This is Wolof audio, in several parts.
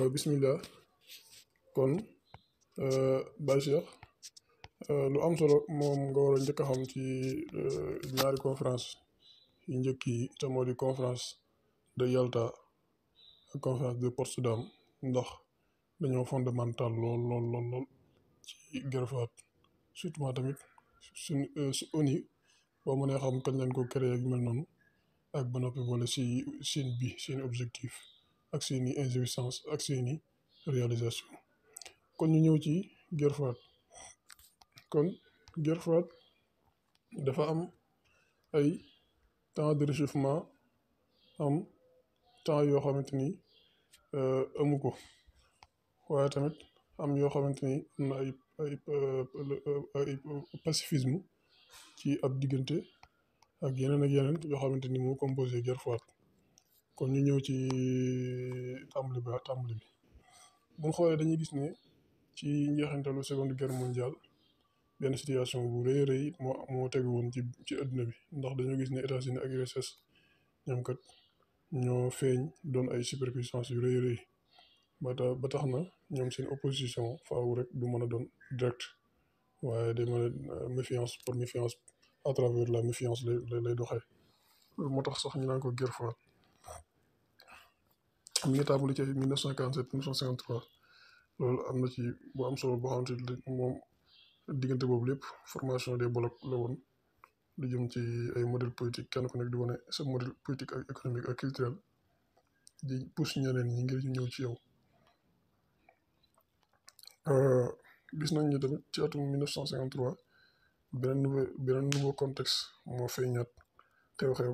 bismillah kon Baye Cheikh lu am solo moom nga war a njëkk a xam ci ñaari conférence yu njëkk yi te moo di conférence de Yalta ak conférence de Potsdam ndax dañoo fondamental lool ci Guerre surtout tamit si ONU boo mënee xam kañ lañ ko créé ak yu mel noonu ak ba noppi boole si seen objectif ak seeni insuffisance ak seeni réalisation kon ñu ñëw ci Guerre kon Guerre dafa am ay temps de réchauffement am temps yoo xamante ni amu ko waaye tamit am yoo xamante ni am na ay pacifisme ci ab diggante ak yeneen yoo xamante ni moo composé Guerre kon ñu ñëw ci tàmbali bi bu ñu xoolee dañuy gis ne ci njeexintalu seconde guerre mondiale benn situation bu rëy moo tegu woon ci adduna bi ndax dañoo gis ne États-Unis ak URSS ñoom kat ñoo feeñ doon ay superpuissance yu rëy ba tax na ñoom seen opposition faaw rek du mën a doon direct waaye day mën a méfiance par méfiance à travers la méfiance lay doxee loolu moo tax sax ñu naan ko Guerre froide mi ngi tàmbali ci 1947 1953 loolu am na ci bu am solo boo xamante ne moom diggante boobu lépp formation des blocs la woon lu jëm ci ay modèle politique kenn ku nekk di wane sa modèle politique ak économique ak culturel di pousse ñeneen ñi ngir ñu ñëw ci yow. gis nañ ni tamit ci atum 1953 beneen nouveau contexte moo feeñaat xew-xew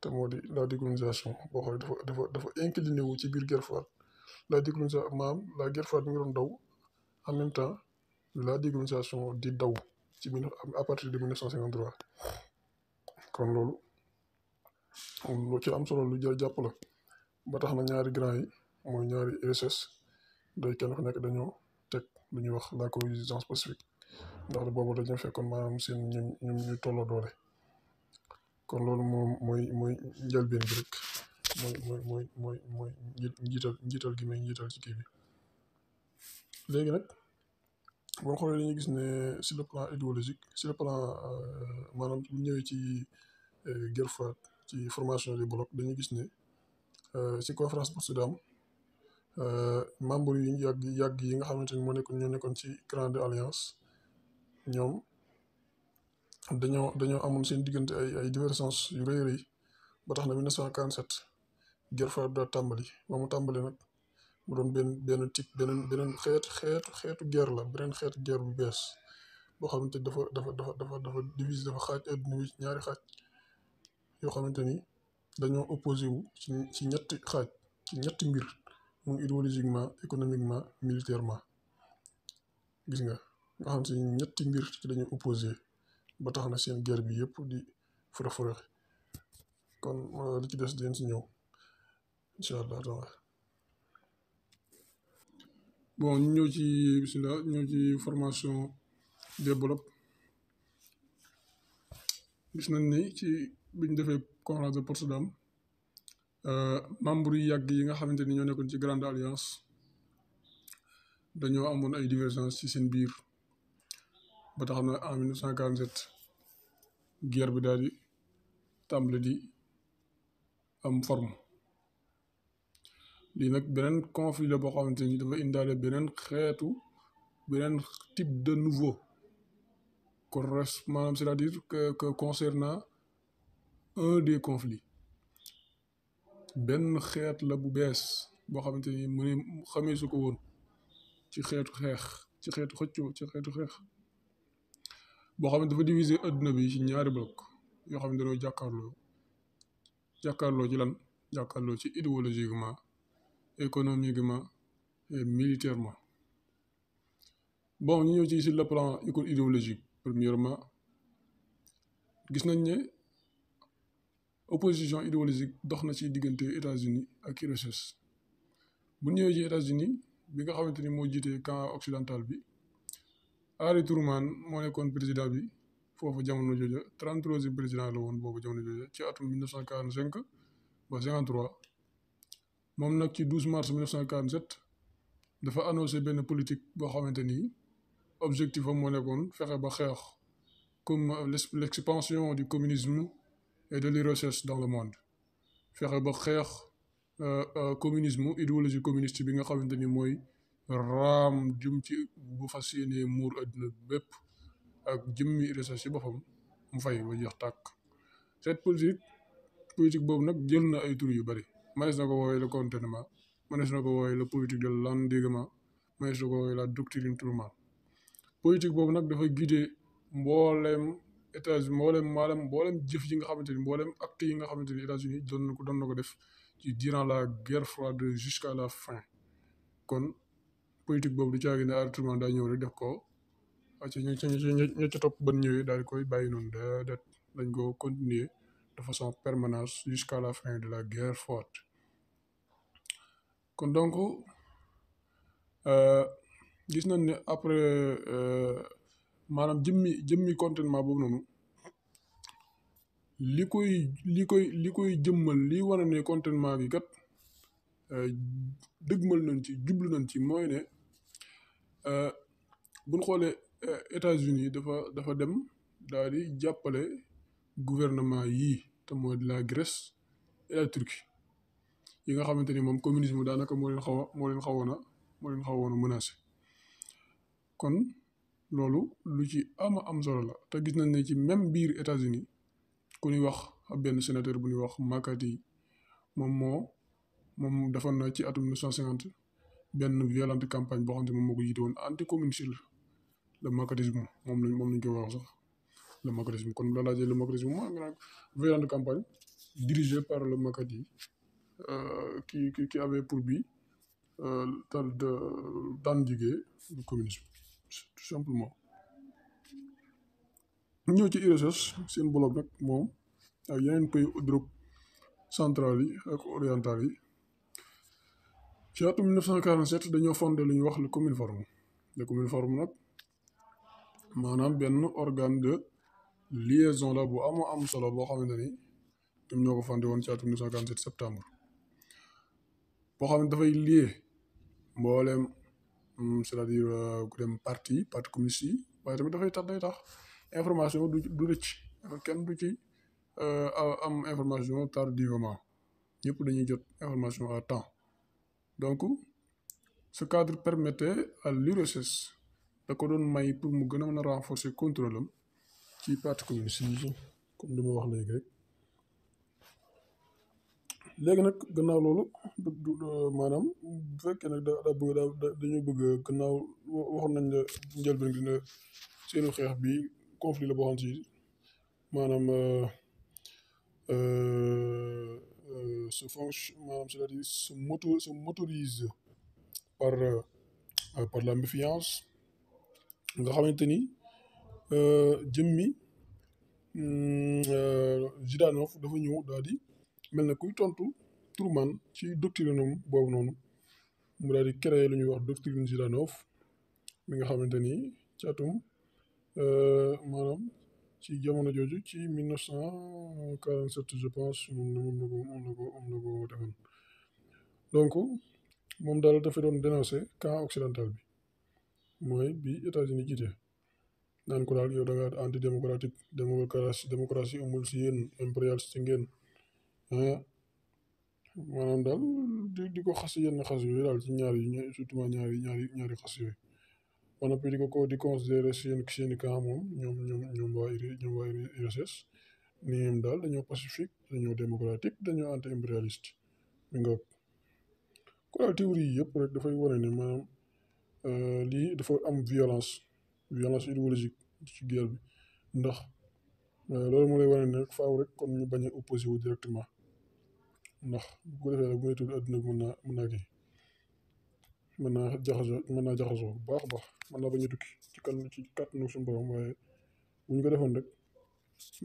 te moo di la décolonisation boo xam ne dafa incliné wu ci biir Guerre froide la décolonisation maanaam la Guerre froide mi ngi doon daw en même temps la décolonisation di daw à partir de 1953 kon loolu lu ci am solo lu jar jàpp la ba tax na ñaari grand yi mooy ñaari URSS day kenn ku nekk dañoo teg lu ñuy wax la coexistence pacifique ndax boobu dañoo fekkoon maanaam seen ñoom ñu tolloo doole kon loolu moom mooy njëlbeen bi rek mooy njiital gi may njiital ci kii bi léegi nag boo xoolee dañuy gis ne sur le plan idéologique sur le plan maanaam bu ñëwee ci Guerre froide ci formation des blocs dañuy gis ne ci conférence Potsdam membre yu yàgg yi nga xamante ni ñoo nekkoon ci grande alliance ñoom dañoo amoon seen diggante ay divergence yu rëy ba tax na 1947 Guerre froide daa tàmbali ba mu tàmbali nag mu doon benn type beneen xeetu guerre la beneen xeetu guerre bu bees boo xamante ni dafa divise dafa xaaj adduna bi ñaari xaaj yoo xamante ni dañoo opposé wu ci ñetti mbir muy idéologiquement économiquement militairement gis nga xamante ni ñetti mbir ci dañoo opposé ba tax na seen guerre bi yëpp di fure kon li ci des di leen si ñëw incha allah taala bon ñu ñëw ci bismillah ñëw ci formation des blocs gis nañ ni ci biñ defee conférence de Potsdam membre yu yàgg yi nga xamante ni ñoo nekkoon ci grande alliance dañoo amoon ay divergence ci seen biir ba tax na en 1947 guerre bi daal di tàmbali di am forme lii nag beneen conflit la boo xamante ni dafa indaale beneen type de nouveau maanaam c'est-à-dire que concernant un des conflits benn xeet la bu bees boo xamante ni mu ne xamee su ko woon ci xeetu xeex boo xam ne dafa diviser adduna bi ci ñaari bloc yoo xam ne dañoo jàkkaarloo ci lan jàkkaarloo ci idéologiquement économiquement et militairement bon ñu ñëw ci sur le plan idéologique premièrement gis nañ ne opposition idéologique dox na ci diggante États-Unis ak URSS bu ñëwee ci États-Unis bi nga xamante ni moo jiitee camp occidental bi Harry Truman moo nekkoon président bi foofu jamono jooja 33e président la woon boobu jamono jooja ci atum 1945 ba 53 moom nag ci 12 mars 1947 dafa annoncé benn politique boo xamante ni objectif am moo nekkoon fexe ba xeex comme l'expansion du communisme et de l'URSS dans le monde fexe ba xeex communisme idéologie communiste bi nga xamante ni mooy raam jëm ci bu fas yéenee muur àdduna bépp ak jëmmi URSS ci boppam mu fay ba jeex tàkk. cette politique boobu nag jël na ay tur yu bari mënees na ko woowee le contournement mënees na ko woowee la politique de l'endiguement mënees na ko woowee la doctrine Truman. politique boobu nag dafa guider mbooleem États-Unis mbooleem jëf yi nga xamante ni mbooleem acte yi nga xamante ni États-Unis doon na ko def ci durant la guerre froide jusqu'à la fin. kon politique boobu du caagi ne Truman daa ñëw rek def ko ci ña ca topp ban ñëwee daal di koy bàyyi noonu déedéet dañ ko continuer de façon permanente jusqu'à la fin de la guerre froide. kon donc gis nañ ne après maanaam jëmmi contentement boobu noonu li koy jëmmal li wane ne contentement gi kat dëgmal nañ ci jublu nañ ci mooy ne buñ xoolee États-Unis dafa dem daal di jàppale gouvernement yii te mooy la Grèce et la Turquie yi nga xamante ni moom communisme daanaka moo leen xawoon a menacé. kon loolu lu ci am solo la te gis nañ ne ci même biir États-Unis ku ñuy wax benn sénateur bu ñuy wax McCarthy moom defoon na ci atum 1950 benn violente campagne boo xam ne moom moo ko jiite woon anticommuniste le McCarthyisme moom lañ koy wax sax le McCarthyisme kon la laajee le McCarthyisme moo am violente campagne dirigée par le McCarthy qui avait pour but d'endiguer le communisme tout simplement. ñëw ci URSS seen bloc nag moom ak yeneen pays d'Europe centrale yi ak orientale yi ci atum 1947 dañoo fondé lu ñuy wax le Communform. le Communform nag maanaam benn organe de liaison la bu am solo boo xamante ni ñoom ñoo ko fondé woon ci atum 1947 septembre boo xam ne dafay lié mbooleem c'est-à-dire ku dem parti communiste yi waaye tamit day tax information du rëcc kenn du ci am information tardivement ñëpp dañuy jot information à temps. donc ce cadre permettait à l'URSS da ko doon may pour mu gën a mën a renforcer contrôle am ci parti communiste yi comme li ma wax léegi rek. léegi nag gannaaw loolu maanaam bu fekkee nag dañoo bëgg gannaaw waxoon nañ la njëlbeen dina seenu xeex bi conflit la boo xam si maanaam maanaam c'est-à-dire se motorise par la méfiance nga xamante ni jëmmi Zhdanov dafa ñëw daal di mel na kuy tontu Truman ci doctrine am boobu noonu mu daal di créer lu ñuy wax doctrine Zhdanov mi nga xamante ni ci atum maanaam ci jamono jooju ci 1947 je pense moom la ko defoon. donc moom daal dafa doon dénoncer camp occidental bi mooy bi États-Unis jiite naan ko daal yow da nga anti démocratique démocratie amul si yéen impérialiste ngeen maanaam daal di ko xas yenn xas yooyu daal ci surtout ñaari xas yooyu ba noppi di considérer seeni camp moom ñoom waa URSS ni ñoom daal dañoo pacifique dañoo démocratique dañoo anti impérialiste mi nga ko daal théorie yi yëpp rek dafay wane ne maanaam lii dafa am violence idéologique ci guerre bi ndax loolu moo lay wane ne rek faaw rek kon ñu bañ a opposé wu directement ndax bu ko defee rek bu may tudd àdduna bi mën naa jaxasoo bu baax a baax mën naa bañ a tukki ci kàttanu suñu borom waaye bu ñu ko defoon rek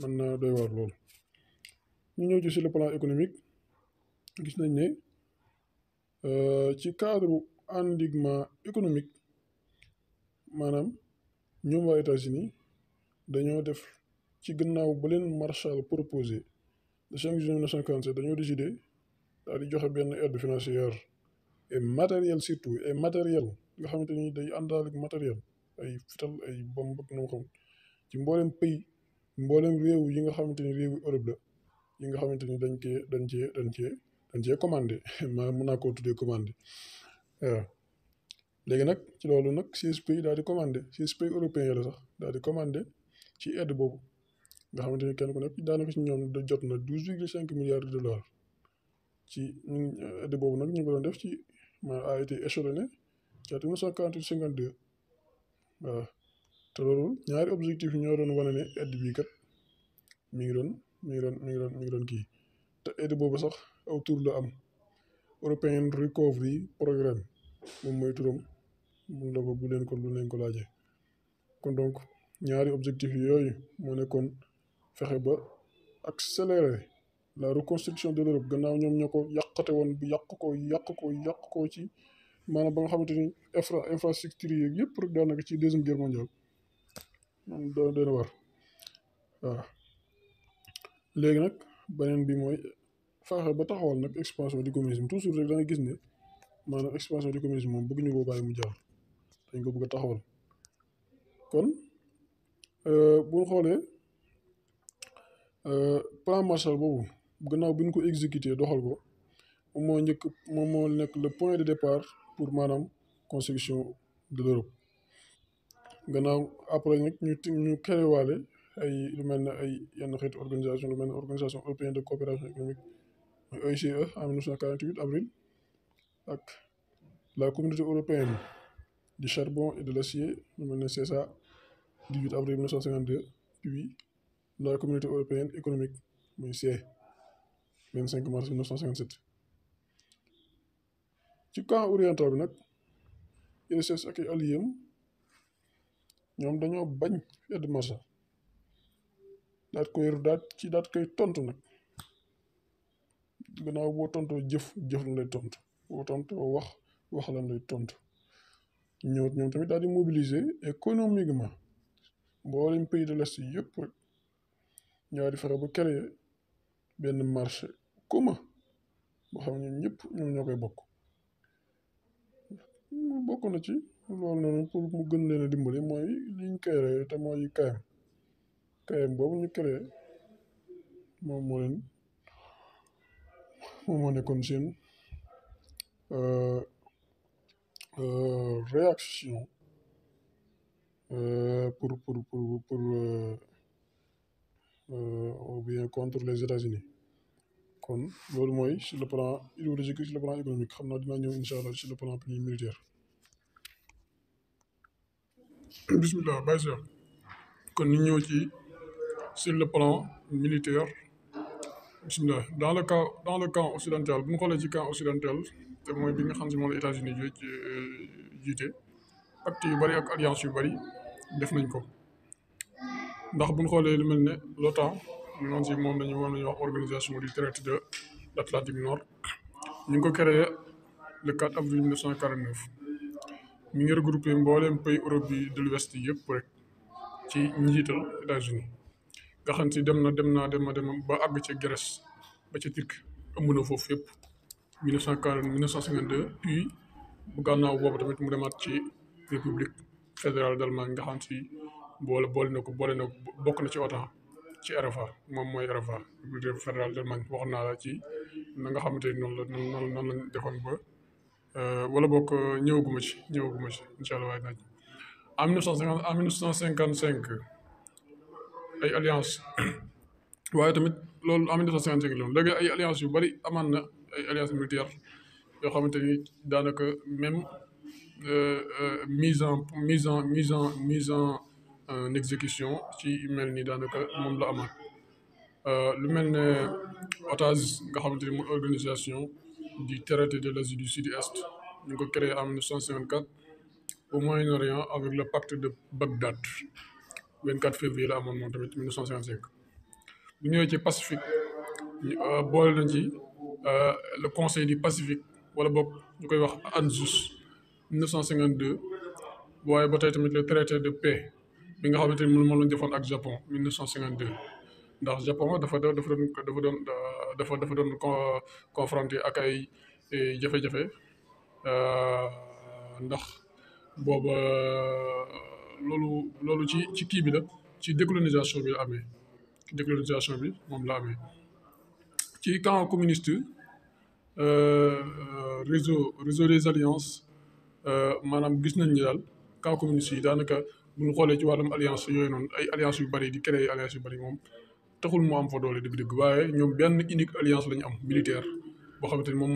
mën naa doy waar lool. ñu ñëw ci sur le plan économique gis nañ ne ci cadre endiguement économique maanaam ñoom waa États-Unis dañoo def ci gannaaw ba leen Marshall proposé le 5 juin 1947 dañoo décidé daal di joxe benn aide financière et matériel surtout et matériel nga xamante ni day àndaal ak matériel ay fital ay bomb ak noo xam ci mboolem pays mboolem réew yi nga xamante ni réewu Europe la yi nga xamante ni dañ cee commandé maa mën naa koo tuddee commandé waaw léegi nag ci loolu nag 16 pays daal di commandé 16 pays européens la sax daal di commandé ci aide boobu nga xamante ni kenn ku nekk daanaka ci ñoom da jot na 12,5 milliards de dollars ci aide boobu nag ñu ngi doon def ci a été échelonné ci atum 1948-52 waaw te loolu ñaari objectif yi ñoo doon wane ne aide bii kat mi ngi doon kii te aide boobu sax aw tur la am European Recovery Programme moom mooy turam mun la ko bu leen ko laajee kon donc ñaari objectif yooyu moo nekkoon fexe ba accélérer la reconstruction de l'Europe gannaaw ñoom ñoo ko yàqate woon bu yàq ko ci maanaam ba nga xamante ni infrastructure yi yëpp rek daanaka ci deuxième guerre mondiale moom doona war waaw léegi nag beneen bi mooy fexe ba taxawal nag expansion du communisme toujours rek da nga gis ne maanaam expansion du communisme moom bëgg ñu koo bàyyi mu jàll dañ ko bëgg a taxawal kon bu ñu xoolee plan Marshall boobu gannaaw bi ñu ko exécuté doxal ko moom moo nekk le point de départ pour maanaam construction de l'Europe gannaaw après nag ñu créé waale ay lu mel ne ay yenn xeetu organisation lu mel ne organisation européenne de coopération économique mooy OICE en 1948 avril ak la communauté européenne du charbon et de l'acier lu mel ne CESA 18 avril 1952 puis la communauté européenne économique muy CE 25 mars 1957 ci camp oriental bi nag URSS ak ay alliés ñoom dañoo bañ aide Marshall daat koy tontu nag gannaaw boo tontoo jëf lan lay tontu boo tontoo wax lan lay tontu ñoom tamit daal di mobiliser économiquement mboolem pays de l'Est yi yëpp rek ñaari fexe ba créer benn marché commun boo xam ne ñoom ñoo koy bokk na ci loolu noonu pour mu gën leen a dimbali mooy liñ créé te mooy KM boobu ñu créé moom moo nekkoon seen réaction pour ou bien contre les États-Unis kon loolu mooy sur le plan idéologique sur le plan économique xam naa dinaa ñëw incha allah sur le plan plus militaire. bismillah bàyyi si kon ñu ñëw ci sur le plan militaire bismillah dans le camp occidental bu ñu xoolee ci camp occidental te mooy bi nga xam si moom la États-Unis jiite pacte yu bëri ak alliance yu bëri def nañ ko ndax bu ñu xoolee lu mel ne l'OTAN noonu si moom lañu wax organisation du traité de l'Atlantique Nord ñu ngi ko créé le 4 avril 1949 mi ngi regroupé mbooleem pays Europe yi de l'Ouest yëpp rek ci njiital États-Unis nga xam si dem na ba àgg ca Grèce ba ca Turquie ëmb na foofu yëpp 1952 puis bu gànnaaw boobu tamit mu demaat ci République fédérale d'Allemagne nga xam si boole na ko bokk na ci OTAN ci RFA moom mooy RFA République fédérale d'Allemagne waxoon naa la ci na nga xamante ni noonu lañ defoon ba wala bokk ñëwaguma ci incha allah waaye naaj en 1955 ay alliance waaye tamit loolu en 1955 loolu léegi ay alliance yu bëri amaan na ay alliance militaire yoo xamante ni daanaka même mise en exécution ci mel ni daanaka moom la amaat lu mel ne OTAS nga xamante ni mooy organisation du traité de l'Asie du Sud-Est ñu ngi ko créé en 1954 au Moyen-Orient avec le pacte de Bagdad 24 février la amoon moom tamit 1955 bu ñëwee ci Pacifique boole nañ ci le conseil du Pacifique wala boog ñu koy wax ANZUS 1952 waaye ba tey tamit le traité de paix bi nga xamante ni moom lañ defoon ak Japon 1952 ndax Japon dafa doon confronté ak ay jafe-jafe ndax booba loolu ci kii bi la ci décolonisation bi la amee décolonisation bi moom la amee ci camp communiste réseau des alliances maanaam gis nañ ni daal camp communiste yi daanaka bu ñu xoolee ci wàllum alliance yooyu noonu ay alliance yu bëri di créer alliance yu bëri moom taxul mu am fa doole dëgg-dëgg waaye ñoom benn unique alliance la ñu am militaire boo xamante ni moom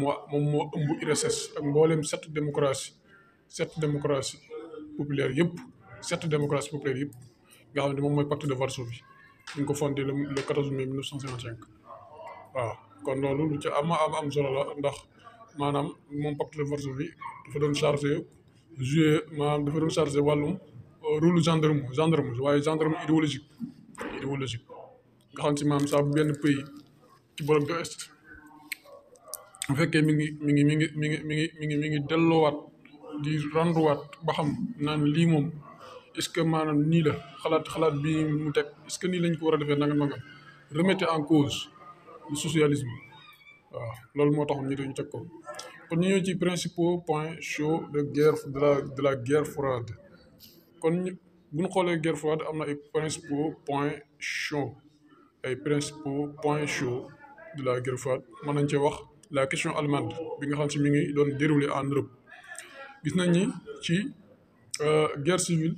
moo ëmb URSS ak mbooleem sept démocratie populaire yëpp sept démocratie populaire yëpp nga xamante moom mooy pacte de Varsovie ñu ngi ko fondé le 14 mai 1955 waaw kon loolu lu ci am solo la ndax maanaam moom pacte de Varsovie dafa doon chargé wàllum rôle gendarme waaye gendarme idéologique nga xam si maanaam saa bu benn pays ci bloc de l'Est bu fekkee mi ngi delloowaat di renduwaat ba xam naan lii moom est-ce que maanaam nii la xalaat bii mu teg est-ce que nii lañ ko war a defee nanga remettre en cause le socialisme waaw loolu moo taxoon ñu teg ko kon ñu ñëw ci principaux points chauds de la guerre froide kon bu ñu xoolee guerre froide am na ay principaux points chauds de la guerre froide mën nañ cee wax la question allemande bi nga xam si mi ngi doon déroulé en Europe gis nañ ni ci guerre civile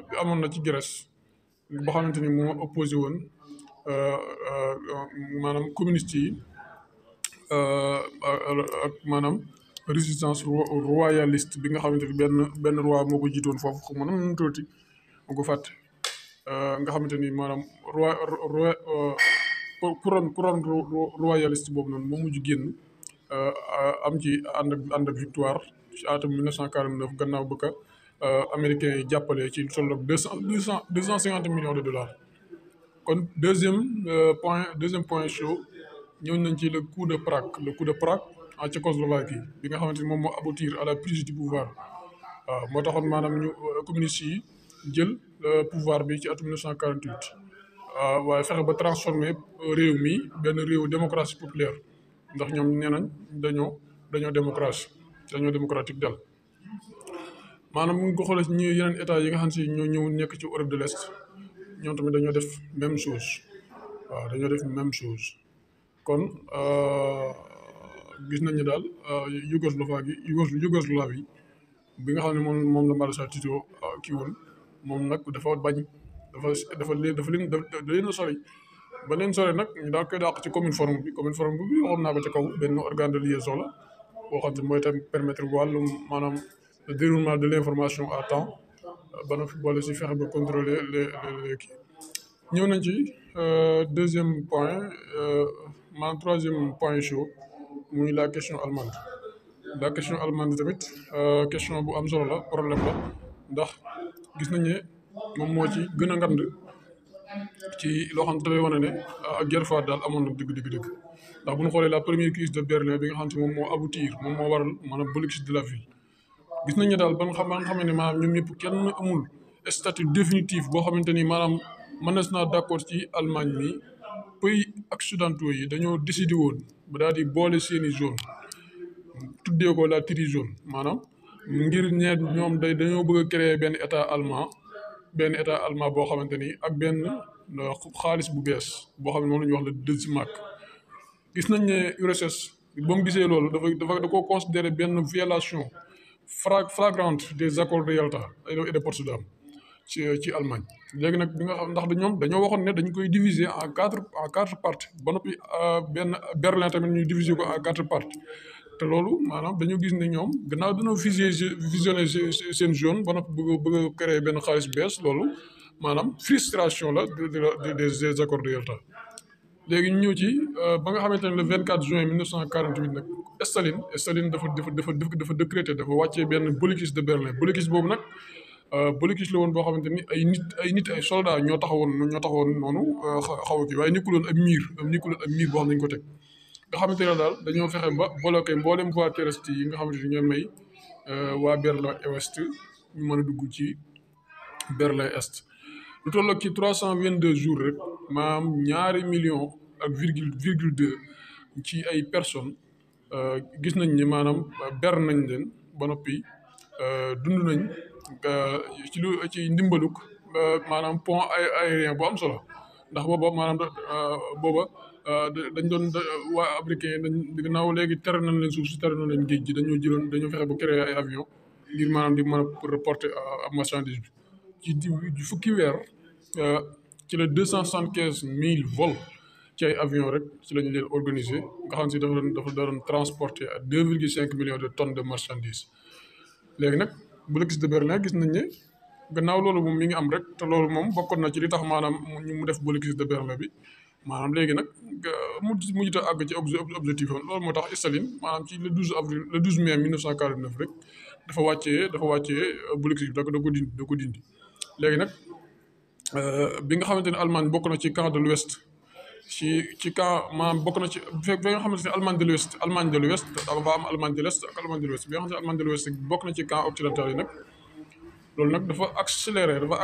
bi amoon na ci Grèce boo xamante ni moo opposé woon maanaam communiste yi ak maanaam résistance royaliste bi nga xamante ni benn roi moo ko jiitoon foofu xam nga nu mu tuuti moo ko fàtte nga xamante ni maanaam couronne royaliste boobu noonu moo mujj génn am ci ànd ak victoire ci atum 1949 gannaaw ba ka américains yi jàppale ci lu tolloog 250 millions de dollars. kon deuxième point chaud ñëw nañ ci le coup de Prague en Tchécoslovaquie bi nga xamante ni moom moo aboutir à la prise du pouvoir waaw moo taxoon maanaam ñu communistes yi jël pouvoir bi ci atum 1948 waaye fexe ba transformé réew mi benn réew démocratie populaire ndax ñoom nee nañ dañoo démocratique dal maanaam mu ngi ko xoolee ci ñi yeneen état yi nga xam si ñoo ñëw nekk ci Europe de l'Est ñoom tamit dañoo def même chose kon gis nañ ne daal Yougoslavie bi nga xam ne moom la maréchal Tito kii woon moom nag dafa bañ dafa leen a sori ba leen sori nag ñu daal koy dàq ci commune forum bi waxoon naa ko ci kaw benn organe de liaison la boo xam ne mooy tam permettre wàllum maanaam le déroulement de l'information à temps ba na fi boole si fexe ba contrôler les kii ñëw nañ ci deuxième point maanaam troisième point chaud muy la question allemande tamit question bu am solo la problème la ndax gis nañ ne moom moo ci gën a ngand ci loo xam ne dafay wane ne guerre froide daal amoon na dëgg ndax bu ñu xoolee la première crise de Berlin bi nga xam ne moom moo aboutir moom moo waral maanaam blocus de la ville gis nañ ne daal ba nga xamee ne maanaam ñoom ñëpp kenn amul statut définitif boo xamante ni maanaam mënees naa d'accord ci Allemagne mi pays occidentaux yi dañoo décidé woon ba daal di boole seeni zone tuddee ko la tri-zone maanaam ngir ñoom dañoo bëgg a créer benn état allemand boo xamante ni ak benn xaalis bu bees boo xam ne moom la ñuy wax le Deutschmark gis nañ ne URSS ba mu gisee loolu da ko considéré benn violation flagrante des accords de Yalta et de Potsdam ci Allemagne léegi nag bi nga xam ndax ñoom dañoo waxoon ne dañ koy diviser en quatre parties ba noppi benn Berlin tamit ñuy diviser ko en quatre parties te loolu maanaam dañoo gis ne ñoom gannaaw dañoo fusionner seen zone ba noppi bëgg a créer benn xaalis bees loolu maanaam frustration la des accords de Yalta léegi ñu ñëw ci ba nga xamante ne le 24 juin 1948 nag Staline dafa décréter dafa wàccee benn blocus de Berlin blocus boobu nag blocus la woon boo xamante ni ay soldats ñoo taxawoon noonu xaw a kii waaye nekkuloon ab miir boo xam ne dañu ko teg nga xamante ne daal dañoo fexe ba bloqué mboolem voie terrestre yi nga xamante ni ñooy may waa Berlin Ouest ñu mën a dugg ci Berlin Est lu tolloog ci 322 jours rek maanaam 2 millions ak virgule 2 ci ay personnes gis nañ ni maanaam ber nañ leen ba noppi dund nañ ci ndimbaluk maanaam pont aérien bu am solo ndax booba maanaam booba dañ doon waa américain dañ gannaaw léegi tere nañ leen suuf si tere nañ leen géej gi dañoo fexe ba créer ay avion ngir maanaam di mën a reporter marchandise bi ci fukki weer ci la 275 000 vols ci ay avion rek ci lañ leen organiser nga xam si dafa doon transporter à 2,5 millions de tonnes de marchandises léegi nag blocus de Berlin gis nañ ne gannaaw loolu moom mi ngi am rek te loolu moom bokkoon na ci li tax maanaam mu def blocus de Berlin bi maanaam léegi nag mu mujj a àgg ci objectif am loolu moo tax Staline maanaam ci le 12 mai 1949 rek dafa wàccee blocus bi da ko dindi léegi nag bi nga xamante ne Allemagne bokk na ci camp de l'Ouest ci camp maanaam bokk na ci bi nga xamante ne Allemagne de l'Ouest dafa am Allemagne de l'Est ak Allemagne de l'Ouest bi nga xamante ne Allemagne de l'Ouest bokk na ci camp occidental yi nag loolu nag dafa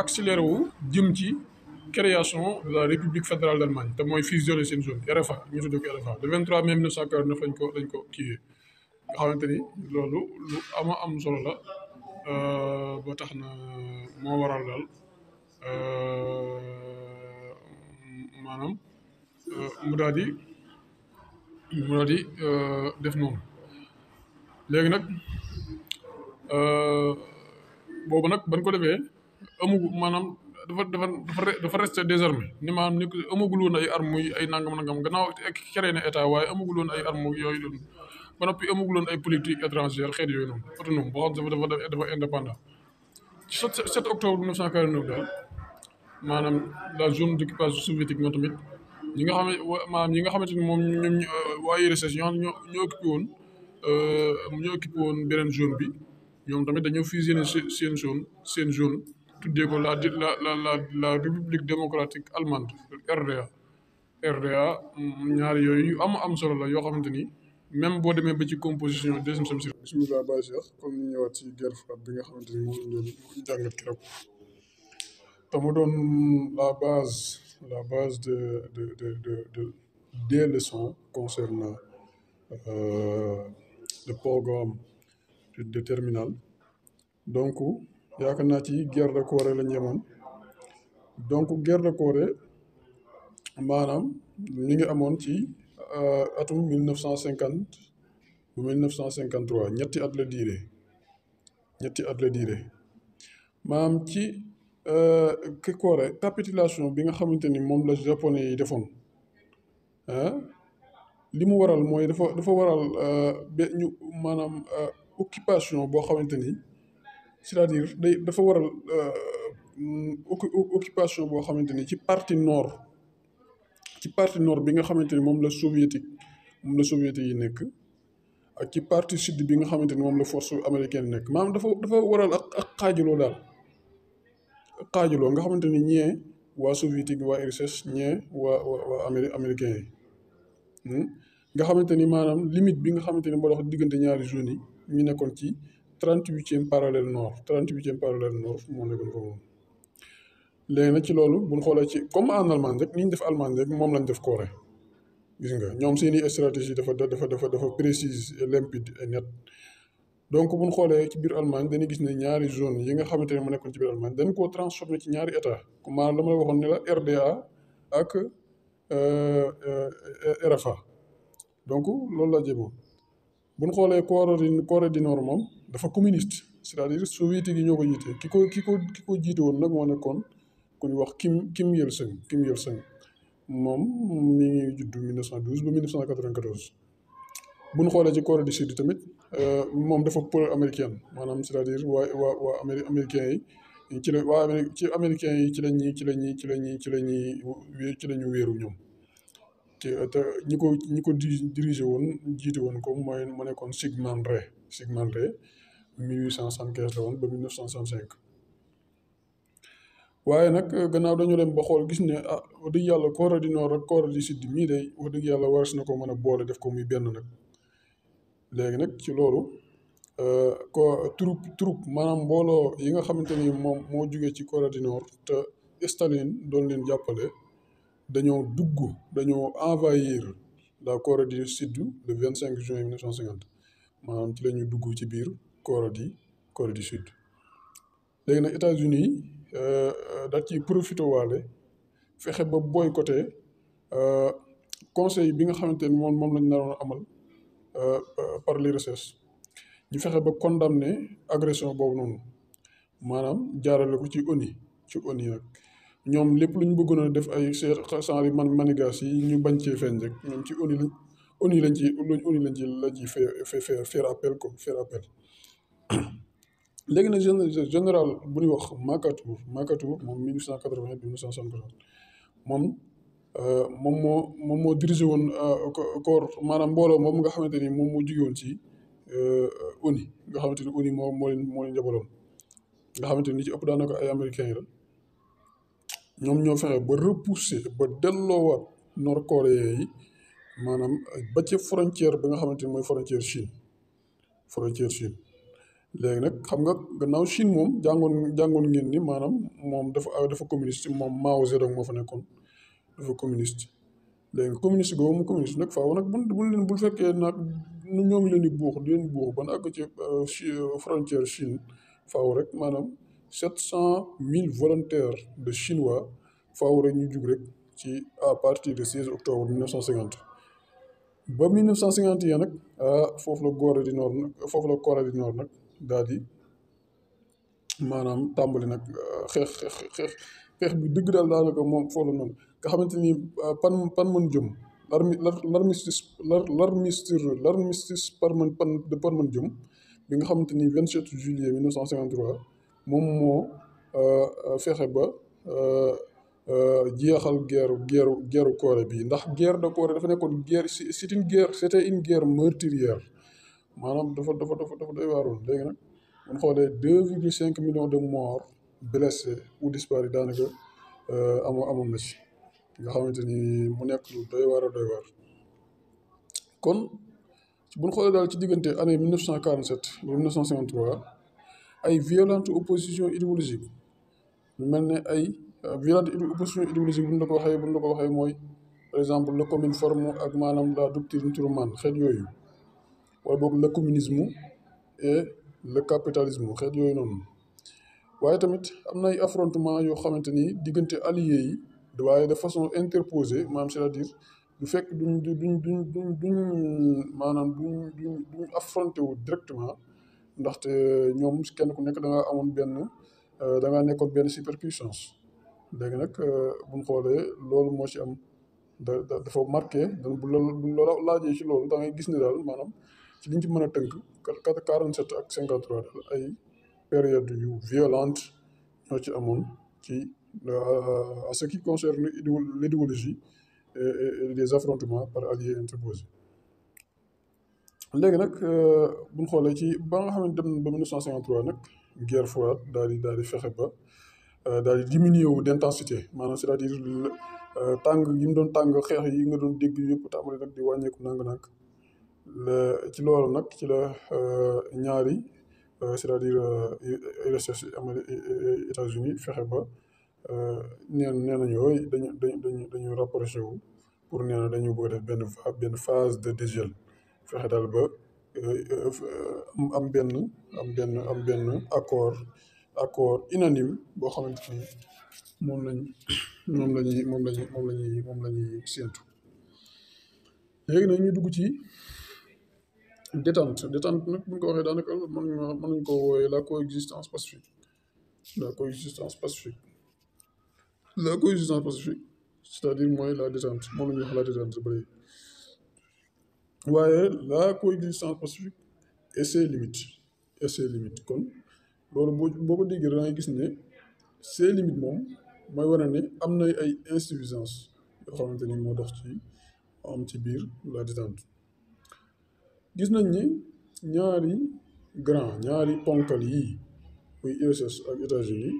accéléré wu jëm ci création de la République fédérale d'Allemagne te mooy fusionner seen zone RFA ñu tuddee ko RFA le 23 mai 1949 lañ ko kiiwee nga xamante ni loolu lu am solo la ba tax na moo waral daal maanaam mu daal di def noonu léegi nag boobu nag bañ ko defee maanaam dafa resté désarmé ni maanaam ni amagul woon ay armes ay nangam gannaaw créé na état waaye amagul woon ay armes yooyu doon ba noppi amagul woon ay politique étrangère xeet yooyu noonu autonome boo xam dafa indépendant ci 7 octobre 1949 daal maanaam la zone d'occupation soviétique ñoo tamit ñi nga xamante ni moom ñoom waa URSS ñoo occupé woon beneen zone bi ñoom tamit dañoo fusionné seen zone tuddee ko la République démocratique allemande RDA ñaari yooyu yu am solo la yoo xamante ni même boo demee ba ci composition deuxième semestre. bisimilah Baye Cheikh comme ñu ñëwaat ci guerre froide bi nga xamante ni moom lañ doon jàngat keroog te mu doon la base des leçons concernant le programme de terminale donc yaakaar naa ci guerre de Corée la ñu yemoon donc guerre de Corée maanaam mi ngi amoon ci atum 1950 ba 1953 ñetti at la diire maanaam ci Corée capitulation bi nga xamante ni moom la japonais yi defoon li mu waral mooy dafa waral ñu maanaam occupation boo xamante ni c'est-à-dire dafa waral occupation boo xamante ni ci partie nord bi nga xamante ni moom la soviétique yi nekk ak ci partie sud bi nga xamante ni moom la force américaine nekk maanaam dafa waral ak xaajaloo daal nga xamante ni ñee waa soviétique waa URSS ñee waa américain yi nga xamante ni maanaam limite bi nga xamante ni moo dox diggante ñaari zones yi ñu nekkoon ci 38e parallèle nord moo nekkoon ko moom léegi nag ci loolu buñ xoolee ci comme en Allemagne rek ni ñu def Allemagne rek moom lañ def Corée gis nga ñoom seeni stratégie dafa précise et limpide et net donc buñ xoolee ci biir Allemagne dañuy gis ne ñaari zone yi nga xamante ne mu nekkoon ci biir Allemagne dañ koo transformé ci ñaari état comme maanaam dama la waxoon ne la RDA ak RFA donc loolu la jëmoon buñ xoolee Corée du Nord moom dafa communiste c'est-à-dire soviétique yi ñoo ko jiite ki ko jiite woon nag moo nekkoon ku ñu wax Kim Il-sung moom mi ngi juddu 1912 ba 1994 bu ñu xoolee ci Corée du Sud tamit moom dafa pro-américaine maanaam c'est-à-dire waa américains yi ci américains yi ci la ñu wéeru ñoom te ñi ko dirigé woon jiite woon ko mooy mu nekkoon Syngman Rhee 1875 la woon ba 1965 waaye nag gannaaw dañu dem ba xool gis ne wax dëgg yàlla Corée du Nord ak Corée du Sud mii day wax dëgg yàlla waras na ko mën a boole def ko muy benn nag léegi nag ci loolu troupe maanaam mbooloo yi nga xamante ni moom moo jugee ci Corée du Nord te Staline doon leen jàppale dañoo envahir la Corée du Sud le 25 juin 1950 maanaam ci la ñu dugg ci biir Corée du Sud. léegi nag États-Unis daal ci profité waale fexe ba boycotté conseil bi nga xamante ni moom lañ naroon a amal par l'URSS. ñu fexe ba condamné agression boobu noonu maanaam jaarale ko ci ONU nag ñoom lépp lu ñu bëggoon a def ay genre manigance yi ñu bañ cee feeñ rek ñoom ci ONU lañ ci faire appel comme faire appel. léegi nag général bu ñuy wax MacArthur moom 1880 1974 moom moo dirigé woon corps maanaam mbooloo moom nga xamante ni moom moo jóge woon ci ONU nga xamante ni ONU moo leen jabaloon nga xamante ni ci ëpp daanaka ay américains yi la ñoom ñoo fexe ba repousser ba delloowaat nord-coréens yi maanaam ba ci frontière bi nga xamante ni mooy frontière Chine léegi nag xam nga gannaaw Chine moom jàngoon ngeen ni maanaam moom dafa communiste moom Mao Zedong moo fa nekkoon dafa communiste léegi communiste boobu mu communiste nag faaw nag bul fekkee nag ñoo ngi leen di buux ban àgg ci frontière Chine faaw rek maanaam 700 000 volontaires de chinois faaw rek ñu jug rek ci à partir de 16 octobre 1950 ba 1951 nag foofu la Corée du Nord nag daal di maanaam tàmbali nag xeex bi dëgg daal daanaka moom foofu la noonu nga xamante ni Panmunjom l'armistice de Panmunjom bi nga xamante ni 27 juillet 1953 moom moo fexe ba jeexal guerre Corée bi ndax guerre de Corée dafa nekkoon guerre c'était une guerre meurtrière maanaam dafa doy waaroon léegi nag bu ñu xoolee 2,5 millions de morts blessés ou disparus daanaka amoon na ci nga xamante ni mu nekk lu doy waar kon bu ñu xoolee daal ci diggante année 1947 ba 1953 ay violente opposition idéologique ñu mel ne ay violente opposition idéologique bu ñu la ko waxee mooy par exemple le communisme ak maanaam la doctrine Truman xeet yooyu wala boog le communisme et le capitalisme xeet yooyu noonu waaye tamit am na ay affrontement yoo xamante ni diggante alliés yi waaye de façon interposée maanaam c'est-à-dire du fekk duñ maanaam duñ affronté wu directement ndaxte ñoom kenn ku nekk da nga amoon da ngaa nekkoon benn superpuissance léegi nag bu ñu xoolee loolu moo ci am dafa marqué bu la laajee ci loolu da ngay gis ne daal maanaam ci liñ ci mën a tënk 47 ak 53 daal ay période yu violente ñoo ci amoon ci à ce qui concerne l'idéologie et des affrontements par alliés interposés léegi nag bu ñu xoolee ci ba nga xam ne dem ba 1953 nag guerre froide daal di fexe ba daal di diminuer wu d'intensité maanaam c'est-à-dire tàng yi mu doon tàng xeex yi nga doon dégg yëpp tàmbali nag di wàññeeku nang ci loolu nag ci la ñaari c'est-à-dire URSS États-Unis fexe ba nee nañu yooyu dañu rapproché wu pour nee na dañu bëgg a def benn phase de dégel fexe daal ba am benn accord unanime boo xamante ni moom lañuy séentu léegi nag ñu dugg ci détente nag bu ñu ko waxee daanaka mën nañu ko wooyee la coexistence pacifique c'est-à-dire mooy la détente moom la ñuy wax la détente ba léegi waaye la coexistence pacifique et ses limites kon loolu boo ko déggee da ngay gis ne ses limites moom mooy wane ne am na ay insuffisance yoo xamante ni moo dox ci biir la détente gis nañ ni ñaari ponkal yii muy URSS ak États-Unis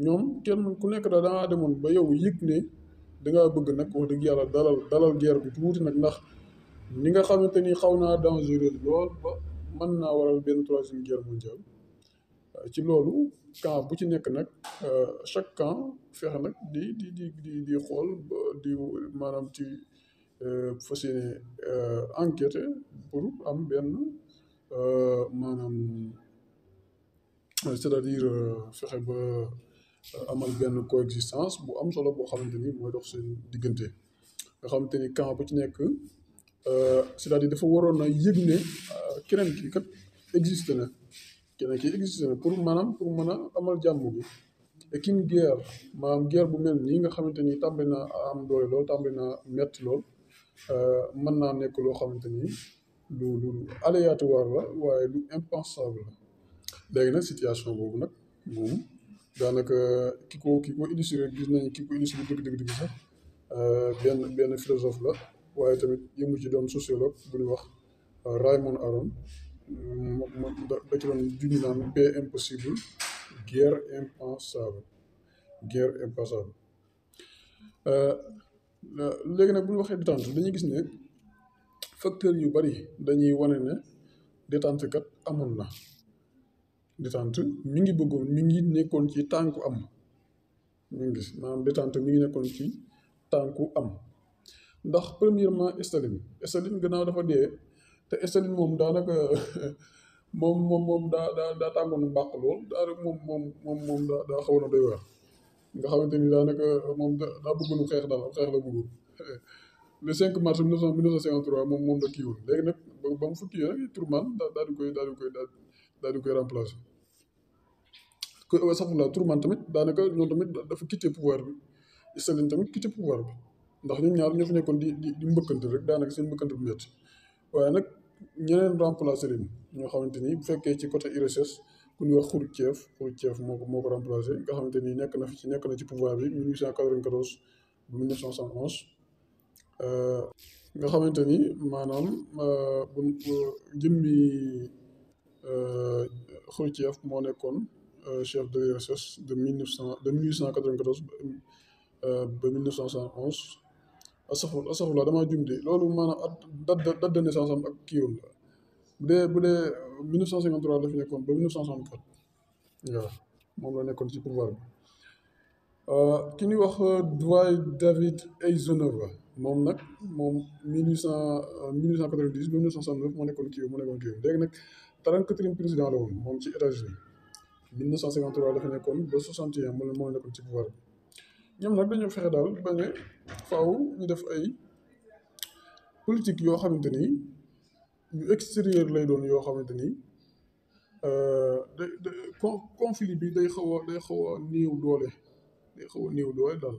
ñoom kenn ku nekk daal dangaa demoon ba yow yëg ne dangaa bëgg nag wax dëgg yàlla dalal guerre bi tuuti nag ndax ni nga xamante ni xaw naa dangereux lool ba mën naa waral benn troisième guerre mondiale ci loolu camp bu ci nekk nag chaque camp fexe nag di xool di maanaam fas yéene enquêter pour am benn maanaam c'est-à-dire fexe ba amal benn coexistence bu am solo boo xamante ni mooy dox seen diggante nga xamante ni camp bu ci nekk c'est-à-dire dafa waroon a yëg ne keneen ki kat existe na keneen ki existe na pour maanaam pour mën a amal jàmm bi et qu'une guerre maanaam guerre bu mel nii nga xamante ni tàmbali naa am doole lool tàmbali naa metti lool mën naa nekk loo xamante ni lu aléatoire la waaye lu impensable la léegi nag situation boobu nag moom daanaka ki ko illustré gis nañ ki ko illustré dëgg-dëgg sax benn philosophe la waaye tamit yëmu ci doon sociologue bu ñuy wax Raymond Aron da ci doon junj naan paix impossible guerre impensable guerre impensable léegi nag bu ñu waxee détente dañuy gis ne facteur yu bari dañuy wane ne détente kat amoon na détente mi ngi nekkoon ci tànku am mi ngi gis maanaam détente mi ngi nekkoon ci tànku am ndax premièrement Staline gannaaw dafa dee te Staline moom daanaka moom daa tàngoon mbàq lool daanaka moom daa xawoon a doy waar nga xamante ni daanaka moom daa bëggoon xeex daal am xeex la bëggoon le 5 mars 1953 moom la kii woon léegi nag ba mu fukki nag Truman daal di koy remplacer sax la Truman tamit daanaka ñoom tamit dafa quitté pouvoir bi Staline tamit quitté pouvoir bi ndax ñun ñaar ñoo fi nekkoon di mbëkkante rek daanaka seen mbëkkante bu métti waaye nag ñeneen remplacé leen ñoo xamante ni bu fekkee ci côté URSS ku ñuy wax Khrouchtchev moo ko remplacé nga xamante ni nekk na ci pouvoir bi 1894 ba 1971 nga xamante ni maanaam bu jëmmi Khrouchtchev moo nekkoon chef de l'URSS de 1894 ba 1971 asafurla damaa jum de loolu maanaam date de naissance am ak kii woon la bu dee 1953 la fi nekkoon ba 1964 waaw moom la nekkoon ci pouvoir bi ki ñuy wax Dwight David Eisenhower moom 1890 ba 1969 moo nekkoon kii léegi nag 34e président la woon moom ci États-Unis 1953 la fi nekkoon ba 61 moo nekkoon ci pouvoir bi ñoom nag dañoo fexe daal ba ne faaw ñu def ay politique yoo xamante ni yu extérieur lay doon yoo xamante ni conflit bi day xaw a néew doole daal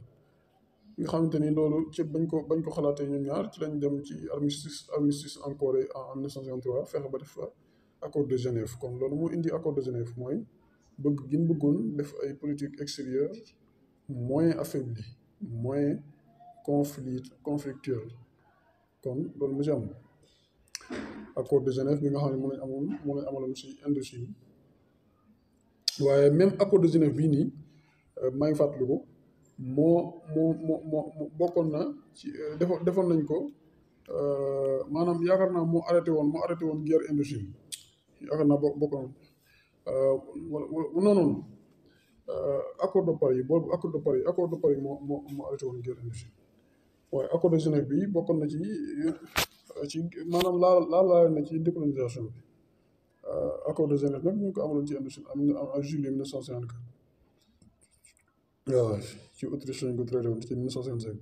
nga xamante ni loolu ci bañ ko xalaatee ñoom ñaar ci lañ dem ci armistice en Corée en 1953 fexe ba def fa accord de Genève kon loolu moo indi accord de Genève mooy bëggoon def ay politique extérieure moins affaibli moins conflictuel kon loolu mu ci am accord de Genève bi nga xam ne moo lañ amaloon ci Indochine waaye même accord de Genève bii nii maa ngi fàttaliku moo bokkoon na ci defoon nañ ko maanaam yaakaar naa moo arrêté woon guerre Indochine yaakaar naa bokkoon non accord de Paris boobu accord de Paris moo arrêté woon guerre Indochine waaye accord de Genève bi bokkoon na ci maanaam laal na ci décolonisation bi accord de Genève nag ñu ngi ko amaloon ci Indochine en juillet 1954 waaw ci Autriche lañ ko traité woon ci 1955